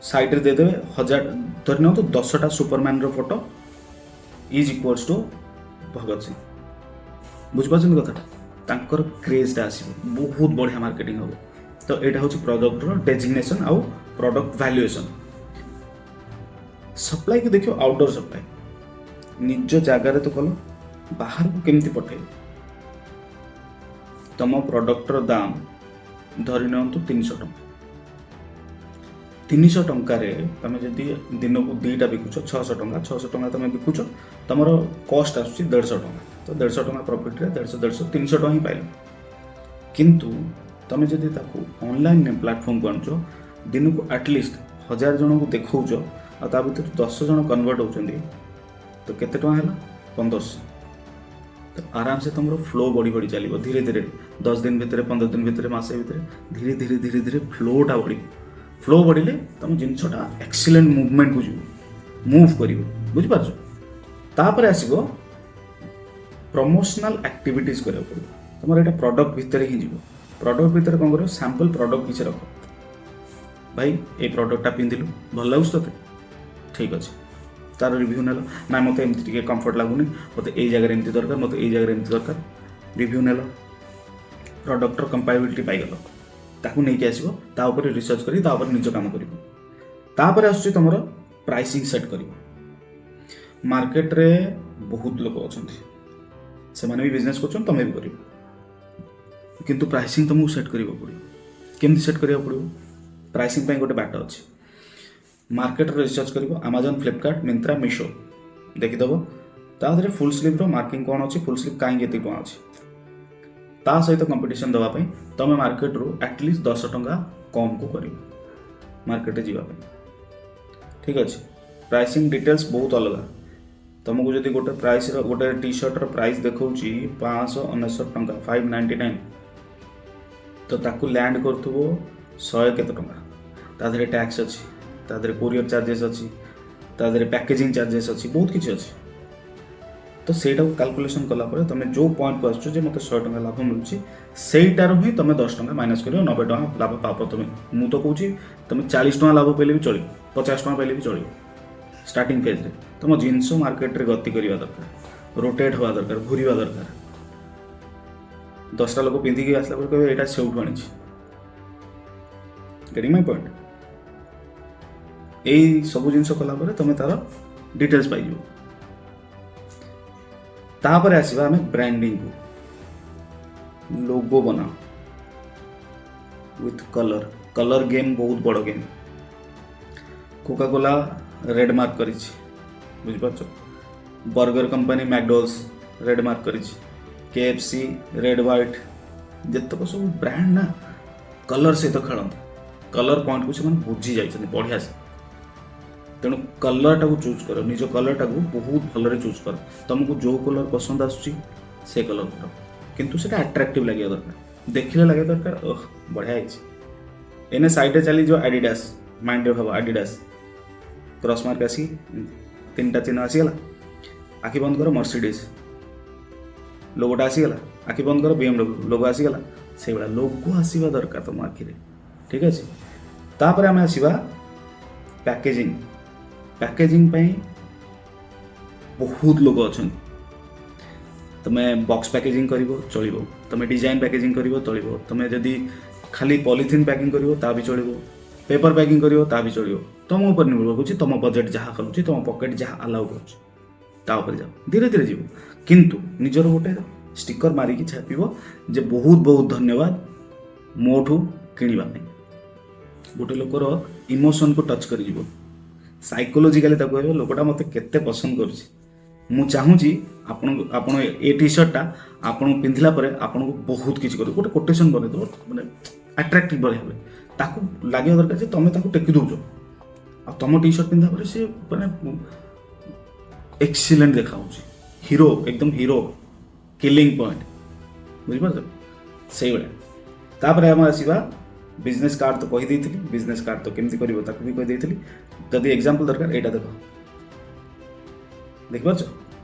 ସାଇଡ଼ରେ ଦେଇଦେବେ 1000, ଧରି ନିଅନ୍ତୁ 10ଟା ସୁପରମ୍ୟାନର photo is equals to Bhagat Singh. ବୁଝିପାରୁଛନ୍ତି କଥାଟା? ତାଙ୍କର କ୍ରେଜ୍ଟା ଆସିବ, ବହୁତ ବଢ଼ିଆ ମାର୍କେଟିଂ ହେବ। ତ ଏଇଟା ହେଉଛି ପ୍ରଡକ୍ଟର ଡେଜିଗ୍ନେସନ୍ ଆଉ ପ୍ରଡକ୍ଟ ଭ୍ୟାଲୁଏସନ୍। ସପ୍ଲାଇକୁ ଦେଖିବ, ଆଉଟଡୋର୍ ସପ୍ଲାଇ। ନିଜ ଜାଗାରେ ତ କଲ, ବାହାରକୁ କେମିତି ପଠେଇବ? ତମ ପ୍ରଡକ୍ଟର ଦାମ ଧରି ନିଅନ୍ତୁ 300 ଟଙ୍କା। 300 ଟଙ୍କାରେ ତମେ ଯଦି ଦିନକୁ ଦୁଇଟା ବିକୁଛ, 600 ଟଙ୍କା। 600 ଟଙ୍କା ତମେ ବିକୁଛ, ତମର କଷ୍ଟ ଆସୁଛି 150 ଟଙ୍କା। ତ 150 ଟଙ୍କା ପ୍ରଫିଟ୍ରେ 150, 150, 300 ଟଙ୍କା ହିଁ ପାଇଲ। କିନ୍ତୁ ତମେ ଯଦି ତାକୁ ଅନଲାଇନ୍ ପ୍ଲାଟଫର୍ମକୁ ଆଣୁଛ, ଦିନକୁ ଆଟଲିଷ୍ଟ 1000 ଜଣଙ୍କୁ ଦେଖାଉଛ ଆଉ ତା ଭିତରୁ 10 ଜଣ କନଭର୍ଟ ହେଉଛନ୍ତି, ତ କେତେ ଟଙ୍କା ହେଲା? 1500। ତ ଆରାମସେ ତୁମର ଫ୍ଲୋ ବଢ଼ି ବଢ଼ି ଚାଲିବ ଧୀରେ ଧୀରେ। 10 ଦିନ ଭିତରେ, 15 ଦିନ ଭିତରେ, ମାସେ ଭିତରେ ଧୀରେ ଧୀରେ ଧୀରେ ଧୀରେ ଫ୍ଲୋଟା ବଢ଼ିବ। ଫ୍ଲୋ ବଢ଼ିଲେ ତୁମ ଜିନିଷଟା ଏକ୍ସିଲେଣ୍ଟ ମୁଭମେଣ୍ଟକୁ ଯିବ, ମୁଭ୍ କରିବ। ବୁଝିପାରୁଛ? ତାପରେ ଆସିବ ପ୍ରମୋସନାଲ ଆକ୍ଟିଭିଟିଜ୍ କରିବାକୁ ପଡ଼ିବ। ତୁମର ଏଇଟା ପ୍ରଡକ୍ଟ ଭିତରେ ହିଁ ଯିବ। ପ୍ରଡକ୍ଟ ଭିତରେ କ'ଣ କରିବ? ସାମ୍ପଲ୍ ପ୍ରଡକ୍ଟ କିଛି ରଖ। ଭାଇ, ଏଇ ପ୍ରଡକ୍ଟଟା ପିନ୍ଧିଲୁ, ଭଲ ଲାଗୁଛି ତୋତେ? ଠିକ୍ ଅଛି। ତାର ରିଭ୍ୟୁ ନେଲ ନା, ମୋତେ ଏମିତି ଟିକେ କମ୍ଫର୍ଟ ଲାଗୁନି, ମୋତେ ଏଇ ଜାଗାରେ ଏମିତି ଦରକାର, ମୋତେ ଏଇ ଜାଗାରେ ଏମିତି ଦରକାର। ରିଭ୍ୟୁ ନେଲ, ପ୍ରଡକ୍ଟର କମ୍ପାବିଲିଟି ପାଇଗଲ, ତାକୁ ନେଇକି ଆସିବ, ତା ଉପରେ ରିସର୍ଚ୍ଚ କରି ତା ଉପରେ ନିଜ କାମ କରିବ। ତାପରେ ଆସୁଛି ତୁମର ପ୍ରାଇସିଂ ସେଟ୍ କରିବ। ମାର୍କେଟରେ ବହୁତ ଲୋକ ଅଛନ୍ତି, ସେମାନେ ବି ବିଜନେସ୍ କରୁଛନ୍ତି, ତୁମେ ବି କରିବ, କିନ୍ତୁ ପ୍ରାଇସିଂ ତୁମକୁ ସେଟ୍ କରିବାକୁ ପଡ଼ିବ। କେମିତି ସେଟ୍ କରିବାକୁ ପଡ଼ିବ? ପ୍ରାଇସିଂ ପାଇଁ ଗୋଟେ ବାଟ ଅଛି। ମାର୍କେଟରେ ରିସର୍ଚ୍ଚ କରିବ, ଆମାଜନ୍, ଫ୍ଲିପକାର୍ଟ, ମିନ୍ତ୍ରା, ମିଶୋ ଦେଖିଦେବ। ତା ଦେହରେ ଫୁଲ୍ ସ୍ଲିଭ୍ର ମାର୍କିଂ କ'ଣ ଅଛି, ଫୁଲ୍ ସ୍ଲିଭ୍ କାହିଁକି ଏତିକି ଟଙ୍କା ଅଛି। ତା ସହିତ କମ୍ପିଟିସନ୍ ଦେବା ପାଇଁ ତୁମେ ମାର୍କେଟରୁ ଆଟଲିଷ୍ଟ 10 ଟଙ୍କା କମ୍କୁ କରିବ ମାର୍କେଟରେ ଯିବା ପାଇଁ। ଠିକ୍ ଅଛି? ପ୍ରାଇସିଂ ଡିଟେଲ୍ସ ବହୁତ ଅଲଗା। ତୁମକୁ ଯଦି ଗୋଟେ ପ୍ରାଇସ୍ର, ଗୋଟେ ଟି ସାର୍ଟର ପ୍ରାଇସ୍ ଦେଖାଉଛି 599 ଟଙ୍କା, 599, ତ ତାକୁ ଲ୍ୟାଣ୍ଡ କରୁଥିବ ଶହେ କେତେ ଟଙ୍କା। ତା ଦେହରେ ଟ୍ୟାକ୍ସ ଅଛି, ତା ଦେହରେ କୋରିୟର ଚାର୍ଜେସ୍ ଅଛି, ତା ଦେହରେ ପ୍ୟାକେଜିଂ ଚାର୍ଜେସ୍ ଅଛି, ବହୁତ କିଛି ଅଛି। ତ ସେଇଟାକୁ କାଲକୁଲେସନ୍ କଲା ପରେ ତୁମେ ଯେଉଁ ପଏଣ୍ଟକୁ ଆସୁଛ ଯେ ମୋତେ 100 ଟଙ୍କା ଲାଭ ମିଳୁଛି, ସେଇଟାରୁ ହିଁ ତୁମେ 10 ଟଙ୍କା ମାଇନସ୍ କରିବ, 90 ଟଙ୍କା ଲାଭ ପାବ ତୁମେ। ମୁଁ ତ କହୁଛି, ତୁମେ 40 ଟଙ୍କା ଲାଭ ପାଇଲେ ବି ଚଳିବ, 50 ଟଙ୍କା ପାଇଲେ ବି ଚଳିବ। ଷ୍ଟାର୍ଟିଂ ଫେଜ୍ରେ ତୁମ ଜିନିଷ ମାର୍କେଟରେ ଗତି କରିବା ଦରକାର, ରୋଟେଟ୍ ହେବା ଦରକାର, ଘୁରିବା ଦରକାର। 10ଟା ଲୋକ ପିନ୍ଧିକି ଆସିଲା ପରେ କହିବେ, ଏଇଟା ସେଉଠୁ ଆଣିଛି। Getting my point? ଏଇ ସବୁ ଜିନିଷ କଲା ପରେ ତୁମେ ତାର ଡିଟେଲ୍ସ ପାଇଯିବ। ତାପରେ ଆସିବା ଆମେ ବ୍ରାଣ୍ଡିଙ୍ଗକୁ। ଲୋଗୋ ବନାଅ ୱିଥ୍ କଲର୍। କଲର୍ ଗେମ୍ ବହୁତ ବଡ଼ game. Coca Cola red mark କରିଛି, ବୁଝିପାରୁଛ? Burger company McDonald's red mark କରିଛି, କେଏଫସି ରେଡ୍ ହ୍ୱାଇଟ୍। ଯେତେକ ସବୁ ବ୍ରାଣ୍ଡ ନା କଲର୍ ସହିତ ଖେଳନ୍ତି, କଲର୍ ପଏଣ୍ଟକୁ ସେମାନେ ବୁଝି ଯାଇଛନ୍ତି ବଢ଼ିଆ ସେ। ତେଣୁ କଲର୍ଟାକୁ ଚୁଜ୍ କର, ନିଜ କଲର୍ଟାକୁ ବହୁତ ଭଲରେ ଚୁଜ୍ କର। ତୁମକୁ ଯେଉଁ କଲର୍ ପସନ୍ଦ ଆସୁଛି, ସେ କଲର୍ କର, କିନ୍ତୁ ସେଇଟା ଆଟ୍ରାକ୍ଟିଭ୍ ଲାଗିବା ଦରକାର। ଦେଖିଲେ ଲାଗିବା ଦରକାର, ଓହ, ବଢ଼ିଆ ହେଇଛି। ଏନେ ସାଇଡ଼୍ରେ ଚାଲିଯିବ ଆଡ଼ିଡାସ୍, ମାଇଣ୍ଡରେ ଭାବ ଆଡ଼ିଡାସ୍, କ୍ରସ୍ ମାର୍କ ଆସି ତିନିଟା ଚିହ୍ନ ଆସିଗଲା। ଆଖି ବନ୍ଦ କର, ମର୍ସିଡ଼ିଜ୍ ଲୋଗୋଟା ଆସିଗଲା। ଆଖି ବନ୍ଦ କର, ବିଏମ୍ଡବ୍ଲ୍ୟୁ ଲୋଗୋ ଆସିଗଲା। ସେଇଭଳିଆ ଲୋଗୋ ଆସିବା ଦରକାର ତୁମ ଆଖିରେ। ଠିକ୍ ଅଛି? ତାପରେ ଆମେ ଆସିବା ପ୍ୟାକେଜିଂ। ପ୍ୟାକେଜିଂ ପାଇଁ ବହୁତ ଲୋକ ଅଛନ୍ତି। ତୁମେ ବକ୍ସ ପ୍ୟାକେଜିଂ କରିବ, ଚଳିବ। ତୁମେ ଡିଜାଇନ୍ ପ୍ୟାକେଜିଂ କରିବ, ଚଳିବ। ତୁମେ ଯଦି ଖାଲି ପଲିଥିନ୍ ପ୍ୟାକିଂ କରିବ, ତା ବି ଚଳିବ। ପେପର ପ୍ୟାକିଂ କରିବ, ତା ବି ଚଳିବ। ତୁମ ଉପରେ ନିର୍ଭର କରୁଛି। ତୁମ ବଜେଟ୍ ଯାହା କରୁଛି, ତୁମ ପକେଟ୍ ଯାହା ଆଲାଉ କରୁଛି, ତା ଉପରେ ଯାଅ। ଧୀରେ ଧୀରେ ଯିବ, କିନ୍ତୁ ନିଜର ଗୋଟେ ଷ୍ଟିକର ମାରିକି ଛାପିବ ଯେ ବହୁତ ବହୁତ ଧନ୍ୟବାଦ ମୋଠୁ କିଣିବା ପାଇଁ। ଗୋଟେ ଲୋକର ଇମୋସନକୁ ଟଚ୍ କରିଯିବ ସାଇକୋଲୋଜିକାଲି। ତାକୁ କହିବ, ଲୋକଟା ମୋତେ କେତେ ପସନ୍ଦ କରୁଛି, ମୁଁ ଚାହୁଁଛି ଆପଣଙ୍କୁ, ଆପଣ ଏ ଟି ସାର୍ଟଟା ଆପଣଙ୍କୁ ପିନ୍ଧିଲା ପରେ ଆପଣଙ୍କୁ ବହୁତ କିଛି କରିବ। ଗୋଟେ କୋଟେସନ୍ ବନେଇଦେବ, ମାନେ ଆଟ୍ରାକ୍ଟିଭ୍ ଭଳିଆ ହେବେ। ତାକୁ ଲାଗିବା ଦରକାର ଯେ ତମେ ତାକୁ ଟେକି ଦେଉଛ ଆଉ ତମ ଟି ସାର୍ଟ ପିନ୍ଧିଲା ପରେ ସେ ମାନେ ଏକ୍ସିଲେଣ୍ଟ ଦେଖାହେଉଛି, ହିରୋ, ଏକଦମ ହିରୋ, କିଲିଂ ପଏଣ୍ଟ। ବୁଝିପାରୁଛ? ସେଇଭଳିଆ। ତାପରେ ଆମେ ଆସିବା, ବିଜନେସ୍ କାର୍ଡ଼ ତ କହିଦେଇଥିଲି, ବିଜନେସ୍ କାର୍ଡ଼ ତ କେମିତି କରିବ ତାକୁ ବି କହିଦେଇଥିଲି। ଯଦି ଏକ୍ଜାମ୍ପଲ୍ ଦରକାର, ଏଇଟା ଦେଖ, ଦେଖିପାରୁଛ?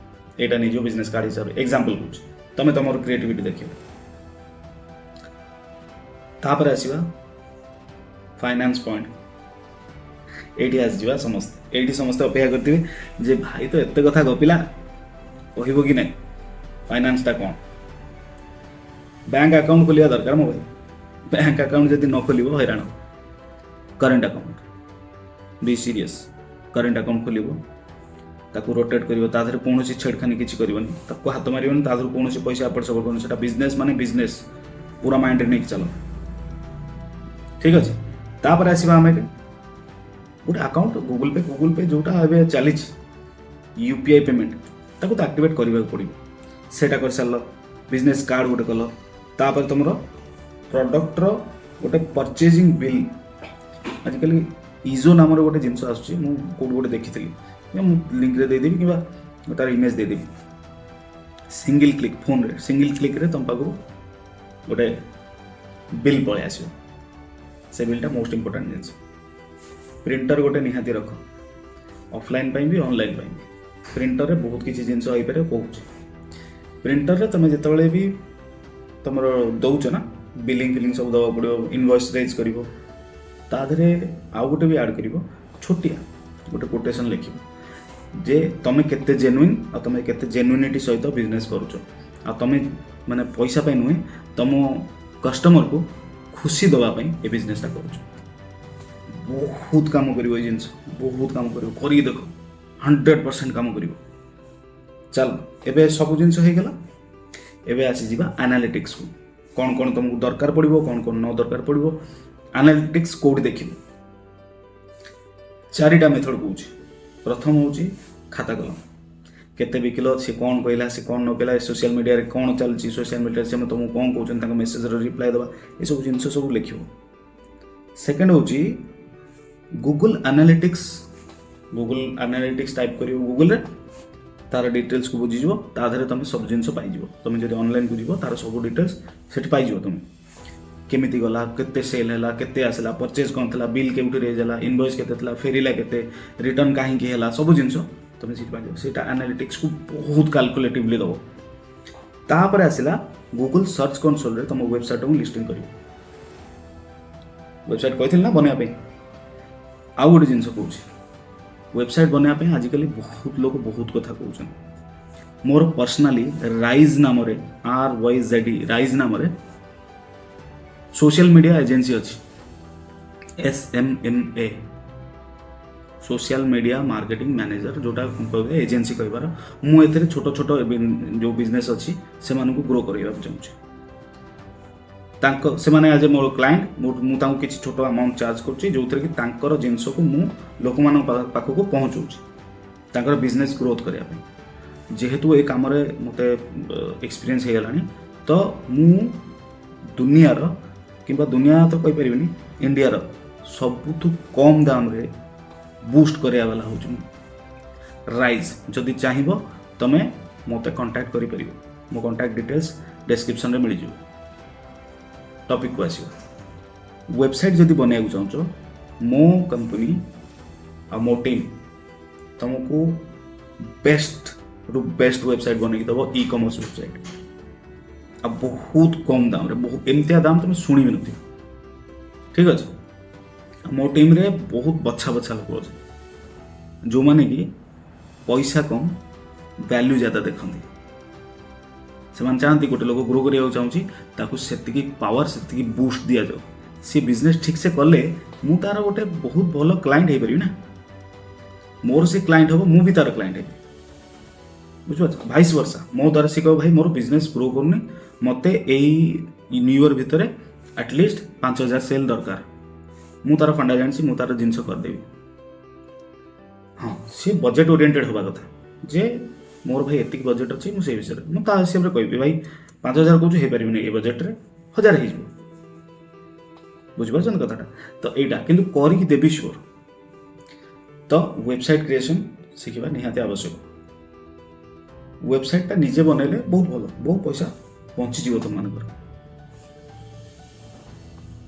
ଏଇଟା ନେଇଯିବ ବିଜନେସ୍ କାର୍ଡ଼ ହିସାବରେ। ଏକ୍ଜାମ୍ପଲ୍ କହୁଛି, ତମେ ତମର କ୍ରିଏଟିଭିଟି ଦେଖିବ। ତାପରେ ଆସିବା ଫାଇନାନ୍ସ ପଏଣ୍ଟ। ଏଇଠି ଆସିଯିବା ସମସ୍ତେ। ଏଇଠି ସମସ୍ତେ ଅପେକ୍ଷା କରିଥିବେ ଯେ ଭାଇ ତ ଏତେ କଥା ଗପିଲା, କହିବ କି ନାହିଁ ଫାଇନାନ୍ସଟା କ'ଣ? ବ୍ୟାଙ୍କ ଆକାଉଣ୍ଟ ଖୋଲିବା ଦରକାର ମୋ ଭାଇ। ବ୍ୟାଙ୍କ ଆକାଉଣ୍ଟ ଯଦି ନ ଖୋଲିବ, ହଇରାଣ। କରେଣ୍ଟ ଆକାଉଣ୍ଟ, ବି ସିରିୟସ୍। କରେଣ୍ଟ ଆକାଉଣ୍ଟ ଖୋଲିବ, ତାକୁ ରୋଟେଟ୍ କରିବ। ତା ଦେହରେ କୌଣସି ଛେଡ଼ଖାନି କିଛି କରିବନି, ତାକୁ ହାତ ମାରିବନି, ତା ଦେହରୁ କୌଣସି ପଇସା ଏପଟ ସେପଟ କରିବନି। ସେଟା ବିଜନେସ୍ ମାନେ ବିଜନେସ୍ ପୁରା ମାଇଣ୍ଡରେ ନେଇକି ଚାଲ। ଠିକ୍ ଅଛି। ତାପରେ ଆସିବା ଆମେ ଗୋଟେ account, Google pay. Google pay ଯେଉଁଟା ଏବେ ଚାଲିଛି, ୟୁପିଆଇ ପେମେଣ୍ଟ, ତାକୁ ତ ଆକ୍ଟିଭେଟ୍ କରିବାକୁ ପଡ଼ିବ। ସେଇଟା କରିସାରିଲ, ବିଜନେସ୍ କାର୍ଡ଼ ଗୋଟେ କଲ, ତାପରେ ତୁମର ପ୍ରଡ଼କ୍ଟର ଗୋଟେ ପରଚେଜିଂ ବିଲ୍। ଆଜିକାଲି ଇଜୋ ନାମରେ ଗୋଟେ ଜିନିଷ ଆସୁଛି। ମୁଁ କେଉଁଠି ଗୋଟେ ଦେଖିଥିଲି, ମୁଁ ଲିଙ୍କରେ ଦେଇଦେବି କିମ୍ବା ତାର ଇମେଜ୍ ଦେଇଦେବି। ସିଙ୍ଗିଲ୍ କ୍ଲିକ୍, ଫୋନ୍ରେ ସିଙ୍ଗିଲ୍ କ୍ଲିକ୍ରେ ତୁମ ପାଖକୁ ଗୋଟେ ବିଲ୍ ପଳେଇ ଆସିବ। ସେ ବିଲ୍ଟା ମୋଷ୍ଟ ଇମ୍ପୋର୍ଟାଣ୍ଟ ଜିନିଷ। ପ୍ରିଣ୍ଟର ଗୋଟେ ନିହାତି ରଖ, ଅଫଲାଇନ୍ ପାଇଁ ବି, ଅନଲାଇନ୍ ପାଇଁ ବି। ପ୍ରିଣ୍ଟରରେ ବହୁତ କିଛି ଜିନିଷ ହେଇପାରିବ କହୁଛି। ପ୍ରିଣ୍ଟରରେ ତୁମେ ଯେତେବେଳେ ବି ତୁମର ଦେଉଛ ନା, ବିଲିଂ ଫିଲିଂ ସବୁ ଦେବାକୁ ପଡ଼ିବ, ଇନଭଏସ୍ ରେଜ୍ କରିବ, ତା ଦେହରେ ଆଉ ଗୋଟେ ବି ଆଡ଼୍ କରିବ। ଛୋଟିଆ ଗୋଟେ କୋଟେସନ୍ ଲେଖିବ ଯେ ତମେ କେତେ ଜେନୁଇନ୍ ଆଉ ତମେ କେତେ ଜେନୁଇନିଟି ସହିତ ବିଜନେସ୍ କରୁଛ ଆଉ ତମେ ମାନେ ପଇସା ପାଇଁ ନୁହେଁ, ତମ କଷ୍ଟମରକୁ ଖୁସି ଦେବା ପାଇଁ ଏ ବିଜନେସଟା କରୁଛ। ବହୁତ କାମ କରିବ ଏଇ ଜିନିଷ, ବହୁତ କାମ କରିବ। କରିକି ଦେଖ, 100% କାମ କରିବ। ଚାଲ, ଏବେ ସବୁ ଜିନିଷ ହେଇଗଲା। ଏବେ ଆସିଯିବା ଆନାଲିଟିକ୍ସକୁ। କ'ଣ କ'ଣ ତୁମକୁ ଦରକାର ପଡ଼ିବ, କ'ଣ କ'ଣ ନ ଦରକାର ପଡ଼ିବ, ଆନାଲିଟିକ୍ସ କେଉଁଠି ଦେଖିବ? ଚାରିଟା ମେଥଡ଼ କହୁଛି। ପ୍ରଥମ ହେଉଛି ଖାତା କଲମ। କେତେ ବିକିଲ, ସେ କ'ଣ କହିଲା, ସେ କ'ଣ ନ କହିଲା, ସୋସିଆଲ ମିଡ଼ିଆରେ କ'ଣ ଚାଲିଛି, ସୋସିଆଲ ମିଡ଼ିଆରେ ସେମାନେ ତୁମକୁ କ'ଣ କହୁଛନ୍ତି, ତାଙ୍କ ମେସେଜର ରିପ୍ଲାଏ ଦେବା, ଏସବୁ ଜିନିଷ ସବୁ ଲେଖିବ। ସେକେଣ୍ଡ ହେଉଛି Google analytics. Google analytics type କରିବ ଗୁଗଲରେ, ତାର ଡିଟେଲ୍ସକୁ ବୁଝିଯିବ। ତା ଦେହରେ ତୁମେ ସବୁ ଜିନିଷ ପାଇଯିବ। ତୁମେ ଯଦି ଅନଲାଇନକୁ ଯିବ, ତାର ସବୁ ଡିଟେଲ୍ସ ସେଠି ପାଇଯିବ ତୁମେ। କେମିତି ଗଲା, କେତେ ସେଲ୍ ହେଲା, କେତେ ଆସିଲା, ପରଚେଜ୍ କ'ଣ ଥିଲା, ବିଲ୍ କେଉଁଠି ରେଜ୍ ହେଲା, ଇନଭଏସ୍ କେତେ ଥିଲା, ଫେରିଲା କେତେ, ରିଟର୍ନ କାହିଁକି ହେଲା, ସବୁ ଜିନିଷ ତୁମେ ସେଠି ପାଇଯିବ। ସେଇଟା ଆନାଲିଟିକ୍ସକୁ ବହୁତ କାଲକୁଲେଟିଭଲି ଦେବ। ତାପରେ ଆସିଲା ଗୁଗଲ ସର୍ଚ୍ଚ କନସୋଲରେ ତୁମ ୱେବସାଇଟ୍କୁ ଲିଷ୍ଟିଂ କରିବ। ୱେବସାଇଟ୍ କହିଥିଲି ନା ବନେଇବା ପାଇଁ? ଆଉ ଗୋଟେ ଜିନିଷ କହୁଛି, ୱେବସାଇଟ୍ ବନେଇବା ପାଇଁ ଆଜିକାଲି ବହୁତ ଲୋକ ବହୁତ କଥା କହୁଛନ୍ତି। ମୋର ପର୍ସନାଲି ରାଇଜ୍ ନାମରେ, RYZE, rise ନାମରେ ସୋସିଆଲ ମିଡ଼ିଆ ଏଜେନ୍ସି ଅଛି। SMMA, social media marketing manager ଯେଉଁଟା କହିବେ, ଏଜେନ୍ସି କହିବାର। ମୁଁ ଏଥିରେ ଛୋଟ ଛୋଟ ଯେଉଁ ବିଜନେସ୍ ଅଛି, ସେମାନଙ୍କୁ ଗ୍ରୋ କରିବାକୁ ଚାହୁଁଛି। ତାଙ୍କ ସେମାନେ ଆଜ୍ ଏ ମୋର କ୍ଲାଏଣ୍ଟ। ମୁଁ ତାଙ୍କୁ କିଛି ଛୋଟ ଆମାଉଣ୍ଟ ଚାର୍ଜ କରୁଛି, ଯେଉଁଥିରେ କି ତାଙ୍କର ଜିନିଷକୁ ମୁଁ ଲୋକମାନଙ୍କ ପାଖକୁ ପହଞ୍ଚଉଛି ତାଙ୍କର ବିଜନେସ୍ ଗ୍ରୋଥ୍ କରିବା ପାଇଁ। ଯେହେତୁ ଏ କାମରେ ମୋତେ ଏକ୍ସପିରିଏନ୍ସ ହେଇଗଲାଣି, ତ ମୁଁ ଦୁନିଆର, କିମ୍ବା ଦୁନିଆ ତ କହିପାରିବିନି, ଇଣ୍ଡିଆର ସବୁଠୁ କମ୍ ଦାମରେ ବୁଷ୍ଟ କରିବା ବାଲା ହେଉଛି ମୁଁ ରାଇଜ୍। ଯଦି ଚାହିଁବ, ତମେ ମୋତେ କଣ୍ଟାକ୍ଟ କରିପାରିବ। ମୋ କଣ୍ଟାକ୍ଟ ଡିଟେଲ୍ସ ଡେସ୍କ୍ରିପସନ୍ରେ ମିଳିଯିବ। ଟପିକକୁ ଆସିବା। ୱେବସାଇଟ୍ ଯଦି ବନେଇବାକୁ ଚାହୁଁଛ, ମୋ କମ୍ପାନୀ ଆଉ ମୋ ଟିମ୍ ତୁମକୁ ବେଷ୍ଟ ରୁ ବେଷ୍ଟ ୱେବସାଇଟ୍ ବନେଇକି ଦେବ, ଇ କମର୍ସ ୱେବସାଇଟ୍, ଆଉ ବହୁତ କମ୍ ଦାମରେ। ବହୁତ ଏମିତିଆ ଦାମ ତୁମେ ଶୁଣି ବି ନଥିବ। ଠିକ୍ ଅଛି। ମୋ ଟିମ୍ରେ ବହୁତ ବଛା ବଛା ଲୋକ ଅଛନ୍ତି, ଯେଉଁମାନେ କି ପଇସା କମ୍, ଭ୍ୟାଲ୍ୟୁ ଜ୍ୟାଦା ଦେଖନ୍ତି। ସେମାନେ ଚାହାନ୍ତି ଗୋଟେ ଲୋକ ଗ୍ରୋ କରିବାକୁ ଚାହୁଁଛି, ତାକୁ ସେତିକି ପାୱାର, ସେତିକି ବୁଷ୍ଟ ଦିଆଯାଉ। ସିଏ ବିଜନେସ୍ ଠିକ୍ସେ କଲେ ମୁଁ ତାର ଗୋଟେ ବହୁତ ଭଲ କ୍ଲାଏଣ୍ଟ ହେଇପାରିବି ନା। ମୋର ସେ କ୍ଲାଏଣ୍ଟ ହେବ, ମୁଁ ବି ତାର କ୍ଲାଏଣ୍ଟ ହେବି, ବୁଝିପାରୁଛ? ଭାଇସ୍ ଭର୍ସା, ମୋ ଦ୍ୱାରା ସେ କହିବ, ଭାଇ, ମୋର ବିଜନେସ୍ ଗ୍ରୋ କରୁନି, ମୋତେ ଏଇ ନ୍ୟୁ ଇୟର୍ ଭିତରେ ଆଟଲିଷ୍ଟ 5000 ସେଲ୍ ଦରକାର। ମୁଁ ତାର ଫଣ୍ଡା ଜାଣିଛି, ମୁଁ ତାର ଜିନିଷ କରିଦେବି। ହଁ, ସିଏ ବଜେଟ୍ ଓରିଏଣ୍ଟେଡ୍ ହେବା କଥା ଯେ ମୋର ଭାଇ ଏତିକି ବଜେଟ୍ ଅଛି, ମୁଁ ସେଇ ବିଷୟରେ ମୁଁ ତା ହିସାବରେ କହିବି, ଭାଇ, 5000 କହୁଛୁ, ହେଇପାରିବନି ଏ ବଜେଟ୍ରେ, 1000 ହେଇଯିବ। ବୁଝିପାରୁଛନ୍ତି କଥାଟା ତ? ଏଇଟା କିନ୍ତୁ କରିକି ଦେବି, ସିଓର। ତ ୱେବସାଇଟ୍ କ୍ରିଏସନ୍ ଶିଖିବା ନିହାତି ଆବଶ୍ୟକ। ୱେବସାଇଟ୍ଟା ନିଜେ ବନେଇଲେ ବହୁତ ଭଲ, ବହୁତ ପଇସା ବଞ୍ଚିଯିବ ତୁମମାନଙ୍କର।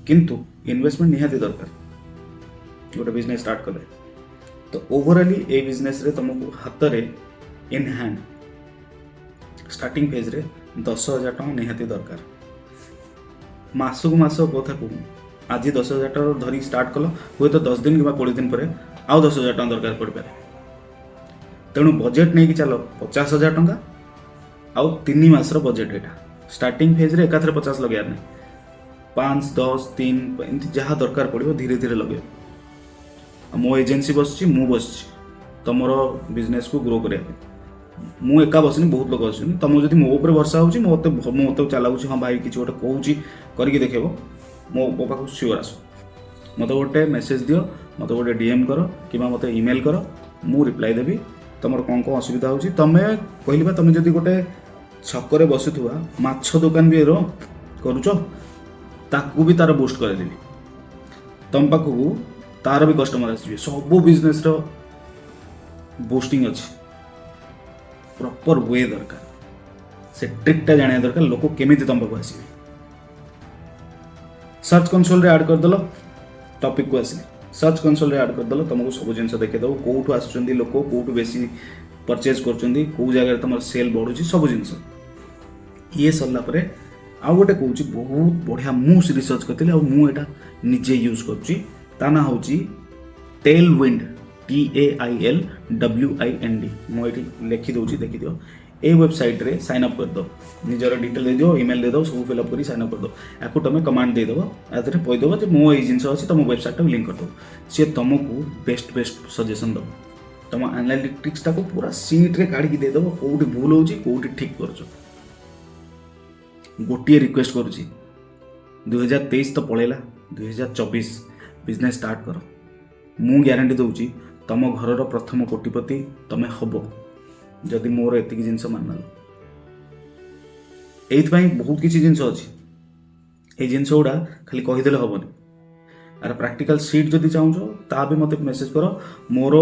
କିନ୍ତୁ ଇନଭେଷ୍ଟମେଣ୍ଟ ନିହାତି ଦରକାର ଗୋଟେ ବିଜନେସ୍ ଷ୍ଟାର୍ଟ କଲେ। ତ ଓଭରାଲି ଏଇ ବିଜନେସ୍ରେ ତୁମକୁ ହାତରେ ଇନ୍ ହ୍ୟାଣ୍ଡ ଷ୍ଟାର୍ଟିଂ ଫେଜ୍ରେ 10,000 ଟଙ୍କା ନିହାତି ଦରକାର। ମାସକୁ ମାସ କଥା କହୁନି। ଆଜି 10,000 ଟଙ୍କା ଧରିକି ଷ୍ଟାର୍ଟ କଲ, ହୁଏତ 10 ଦିନ କିମ୍ବା 20 ଦିନ ପରେ ଆଉ 10,000 ଟଙ୍କା ଦରକାର ପଡ଼ିପାରେ। ତେଣୁ ବଜେଟ୍ ନେଇକି ଚାଲ 50,000 ଟଙ୍କା ଆଉ 3 ମାସର ବଜେଟ୍। ଏଇଟା ଷ୍ଟାର୍ଟିଂ ଫେଜ୍ରେ ଏକାଥରେ 50 ଲଗେଇବାର ନାହିଁ। 5, 10, 3, ଏମିତି ଯାହା ଦରକାର ପଡ଼ିବ ଧୀରେ ଧୀରେ ଲଗେଇବ। ଆଉ ମୋ ଏଜେନ୍ସି ବସିଛି, ମୁଁ ବସିଛି ତମର ବିଜନେସକୁ ଗ୍ରୋ କରିବା ପାଇଁ। ମୁଁ ଏକା ବସିନି, ବହୁତ ଲୋକ ବସିଛନ୍ତି। ତମକୁ ଯଦି ମୋ ଉପରେ ଭରସା ହେଉଛି, ମୋତେ ମୋତେ ଲାଗୁଛି, ହଁ ଭାଇ କିଛି ଗୋଟେ କହୁଛି, କରିକି ଦେଖେଇବ, ମୋ ପାଖକୁ ସିଓର ଆସ। ମୋତେ ଗୋଟେ ମେସେଜ୍ ଦିଅ, ମୋତେ ଗୋଟେ ଡିଏମ୍ କର କିମ୍ବା ମୋତେ ଇମେଲ୍ କର, ମୁଁ ରିପ୍ଲାଏ ଦେବି। ତମର କ'ଣ କ'ଣ ଅସୁବିଧା ହେଉଛି ତମେ କହିଲି ବା, ତମେ ଯଦି ଗୋଟେ ଛକରେ ବସୁଥିବା ମାଛ ଦୋକାନ ବି ର କରୁଛ, ତାକୁ ବି ତାର ବୁଷ୍ଟ କରିଦେବି। ତମ ପାଖକୁ ତାର ବି କଷ୍ଟମର ଆସିଯିବେ। ସବୁ ବିଜନେସ୍ର ବୁଷ୍ଟିଂ ଅଛି, ପ୍ରପର we ଦରକାର। ସେ ଟ୍ରିକ୍ଟା ଜାଣିବା ଦରକାର, ଲୋକ କେମିତି ତମ ପାଖକୁ ଆସିବେ। ସର୍ଚ୍ଚ କନସୋଲରେ ଆଡ଼୍ କରିଦେଲ, ଟପିକକୁ ଆସିଲେ, ସର୍ଚ୍ଚ କନସୋଲରେ ଆଡ଼୍ କରିଦେଲ, ତମକୁ ସବୁ ଜିନିଷ ଦେଖେଇଦେବ। କେଉଁଠୁ ଆସୁଛନ୍ତି ଲୋକ, କେଉଁଠୁ ବେଶୀ ପରଚେଜ୍ କରୁଛନ୍ତି, କେଉଁ ଜାଗାରେ ତମର ସେଲ୍ ବଢ଼ୁଛି, ସବୁ ଜିନିଷ। ଇଏ ସରିଲା ପରେ ଆଉ ଗୋଟେ କହୁଛି, ବହୁତ ବଢ଼ିଆ। ମୁଁ ରିସର୍ଚ୍ଚ କରିଥିଲି ଆଉ ମୁଁ ଏଇଟା ନିଜେ ୟୁଜ୍ କରୁଛି। ତା ନାଁ ହେଉଛି tail wind, TAILWIND। ମୁଁ ଏଇଠି ଲେଖିଦେଉଛି, ଦେଖିଦିଅ। ଏଇ ୱେବସାଇଟ୍ରେ ସାଇନ୍ ଅପ୍ କରିଦେବ, ନିଜର ଡିଟେଲ୍ ଦେଇଦିଅ, ଇମେଲ୍ ଦେଇଦେବ, ସବୁ ଫିଲ୍ଅପ୍ କରି ସାଇନ୍ ଅପ୍ କରିଦେବ। ୟାକୁ ତୁମେ କମାଣ୍ଡ ଦେଇଦେବ, ୟା ଦେହରେ କହିଦେବ ଯେ ମୋ ଏଇ ଜିନିଷ ଅଛି, ତୁମ ୱେବସାଇଟ୍ଟାକୁ ଲିଙ୍କ୍ କରିଦେବ। ସିଏ ତୁମକୁ ବେଷ୍ଟ ବେଷ୍ଟ ସଜେସନ୍ ଦେବ। ତୁମ ଆନାଲିଟିକ୍ସଟାକୁ ପୁରା ସିଟ୍ରେ କାଢ଼ିକି ଦେଇଦେବ, କେଉଁଠି ଭୁଲ ହେଉଛି, କେଉଁଠି ଠିକ୍ କରୁଛ। ଗୋଟିଏ ରିକ୍ୱେଷ୍ଟ କରୁଛି, 2023 ତ ପଳେଇଲା, 2024 ବିଜନେସ୍ ଷ୍ଟାର୍ଟ କର। ମୁଁ ଗ୍ୟାରେଣ୍ଟି ଦେଉଛି, ତମ ଘରର ପ୍ରଥମ କୋଟିପତି ତମେ ହବ, ଯଦି ମୋର ଏତିକି ଜିନିଷ ମାନିନେଲ। ଏଇଥିପାଇଁ ବହୁତ କିଛି ଜିନିଷ ଅଛି। ଏଇ ଜିନିଷ ଗୁଡ଼ା ଖାଲି କହିଦେଲେ ହେବନି। ଆର ପ୍ରାକ୍ଟିକାଲ ସିଟ୍ ଯଦି ଚାହୁଁଛ, ତା ବି ମୋତେ ମେସେଜ୍ କର। ମୋର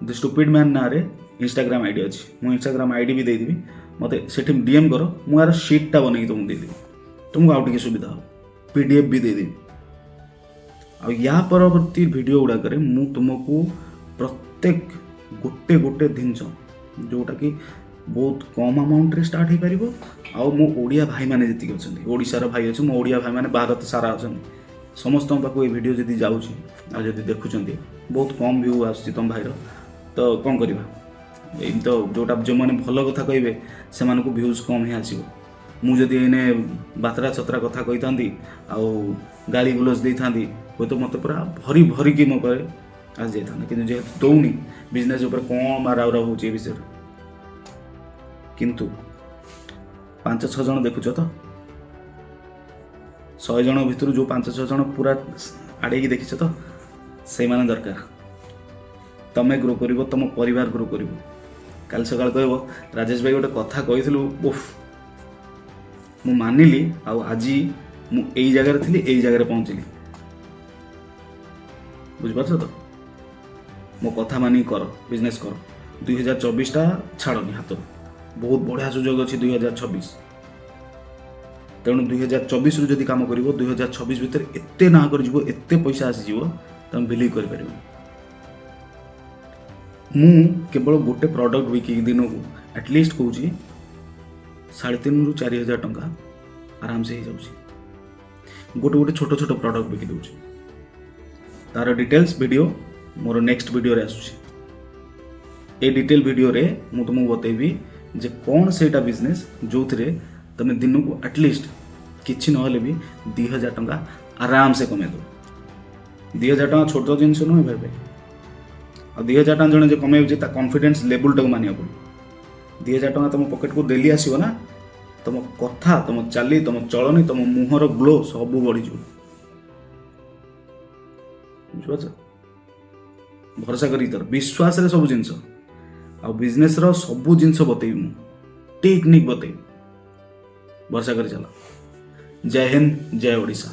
ଦି ଷ୍ଟୁପିଡ୍ ମ୍ୟାନ୍ ନାଁରେ ଇନଷ୍ଟାଗ୍ରାମ ଆଇଡ଼ି ଅଛି। ମୁଁ ଇନଷ୍ଟାଗ୍ରାମ ଆଇଡ଼ି ବି ଦେଇଦେବି। ମୋତେ ସେଠି ଡିଏମ୍ କର, ମୁଁ ଆର ସିଟ୍ଟା ବନେଇକି ତୁମକୁ ଦେଇଦେବି, ତୁମକୁ ଆଉ ଟିକେ ସୁବିଧା ହେବ। ପିଡିଏଫ୍ ବି ଦେଇଦେବି। ଆଉ ୟା ପରବର୍ତ୍ତୀ ଭିଡ଼ିଓ ଗୁଡ଼ାକରେ ମୁଁ ତୁମକୁ ପ୍ରତ୍ୟେକ ଗୋଟେ ଗୋଟେ ଜିନିଷ, ଯେଉଁଟାକି ବହୁତ କମ୍ ଆମାଉଣ୍ଟରେ ଷ୍ଟାର୍ଟ ହେଇପାରିବ। ଆଉ ମୋ ଓଡ଼ିଆ ଭାଇମାନେ ଯେତିକି ଅଛନ୍ତି, ଓଡ଼ିଶାର ଭାଇ ଅଛି, ମୋ ଓଡ଼ିଆ ଭାଇମାନେ ଭାରତ ସାରା ଅଛନ୍ତି, ସମସ୍ତଙ୍କ ପାଖକୁ ଏ ଭିଡ଼ିଓ ଯଦି ଯାଉଛି ଆଉ ଯଦି ଦେଖୁଛନ୍ତି, ବହୁତ କମ୍ ଭ୍ୟୁ ଆସୁଛି ତୁମ ଭାଇର, ତ କ'ଣ କରିବା? ଏମିତି ତ ଯେଉଁଟା ଯେଉଁମାନେ ଭଲ କଥା କହିବେ, ସେମାନଙ୍କୁ ଭ୍ୟୁଜ୍ କମ୍ ହିଁ ଆସିବ। ମୁଁ ଯଦି ଏଇନେ ବାତରା ଛତରା କଥା କହିଥାନ୍ତି ଆଉ ଗାଳି ଗୁଲଜ ଦେଇଥାନ୍ତି, ହୁଏତ ମୋତେ ପୁରା ଭରି ଭରିକି ମୋ ପାଖରେ ଆସିଯାଇଥାନ୍ତା। କିନ୍ତୁ ଯେହେତୁ ଦଉନି, ବିଜନେସ୍ ଉପରେ କ'ଣ ବା ରାଉ ରାଉ ହେଉଛି ଏ ବିଷୟରେ, କିନ୍ତୁ 5-6 ଜଣ ଦେଖୁଛ ତ, 100 ଜଣ ଭିତରୁ ଯେଉଁ 5-6 ଜଣ ପୁରା ଆଡ଼େଇକି ଦେଖିଛ ତ, ସେଇମାନେ ଦରକାର। ତମେ ଗ୍ରୋ କରିବ, ତମ ପରିବାର ଗ୍ରୋ କରିବ। କାଲି ସକାଳେ କହିବ, ରାଜେଶ ଭାଇ, ଗୋଟେ କଥା କହିଥିଲୁ, ଉଫ୍, ମୁଁ ମାନିଲି ଆଉ ଆଜି ମୁଁ ଏଇ ଜାଗାରେ ଥିଲି, ଏଇ ଜାଗାରେ ପହଞ୍ଚିଲି। ବୁଝିପାରୁଛ ତ? ମୋ କଥା ମାନିକି କର, ବିଜନେସ୍ କର। 2024ଟା ଛାଡ଼ନି ହାତରୁ, ବହୁତ ବଢ଼ିଆ ସୁଯୋଗ ଅଛି 2026। ତେଣୁ 2024ରୁ ଯଦି କାମ କରିବ, 2026 ଭିତରେ ଏତେ ନାଁ କରିଯିବ, ଏତେ ପଇସା ଆସିଯିବ, ତମେ ବିଲିଭ୍ କରିପାରିବନି। ମୁଁ କେବଳ ଗୋଟେ ପ୍ରଡ଼କ୍ଟ ବିକିକି ଦିନକୁ ଆଟଲିଷ୍ଟ କହୁଛି 3,500ରୁ 4,000 ଟଙ୍କା ଆରାମସେ ହେଇଯାଉଛି। ଗୋଟେ ଗୋଟେ ଛୋଟ ଛୋଟ ପ୍ରଡ଼କ୍ଟ ବିକି ଦେଉଛି। ତାର ଡିଟେଲ୍ସ ଭିଡ଼ିଓ ମୋର ନେକ୍ସଟ ଭିଡ଼ିଓରେ ଆସୁଛି। ଏ ଡିଟେଲ୍ ଭିଡ଼ିଓରେ ମୁଁ ତୁମକୁ ବତେଇବି ଯେ କ'ଣ ସେଇଟା ବିଜନେସ୍ ଯେଉଁଥିରେ ତୁମେ ଦିନକୁ ଆଟଲିଷ୍ଟ କିଛି ନହେଲେ ବି 2000 ଟଙ୍କା ଆରାମସେ କମେଇ ଦେବ। 2000 ଟଙ୍କା ଛୋଟ ଜିନିଷ ନୁହେଁ ଭାଇ ଭାଇ। ଆଉ 2000 ଟଙ୍କା ଜଣେ ଯେ କମେଇଛି, ତା କନଫିଡେନ୍ସ ଲେବୁଲଟାକୁ ମାନିବାକୁ ପଡ଼ିବ। 2000 ଟଙ୍କା ତୁମ ପକେଟକୁ ଡେଲି ଆସିବ ନା, ତୁମ କଥା, ତୁମ ଚାଲି, ତୁମ ଚଳନି, ତୁମ ମୁହଁର ଗ୍ଲୋ ସବୁ ବଢ଼ିଯିବ। ବୁଝିପାରୁଛ? ଭରସା କରିକି ତାର ବିଶ୍ୱାସରେ ସବୁ ଜିନିଷ ଆଉ ବିଜନେସର ସବୁ ଜିନିଷ ବତେଇବି ମୁଁ, ଟେକ୍ନିକ୍ ବତେଇବି। ଭରସା କରି ଚାଲ। ଜୟ ହିନ୍ଦ, ଜୟ ଓଡ଼ିଶା।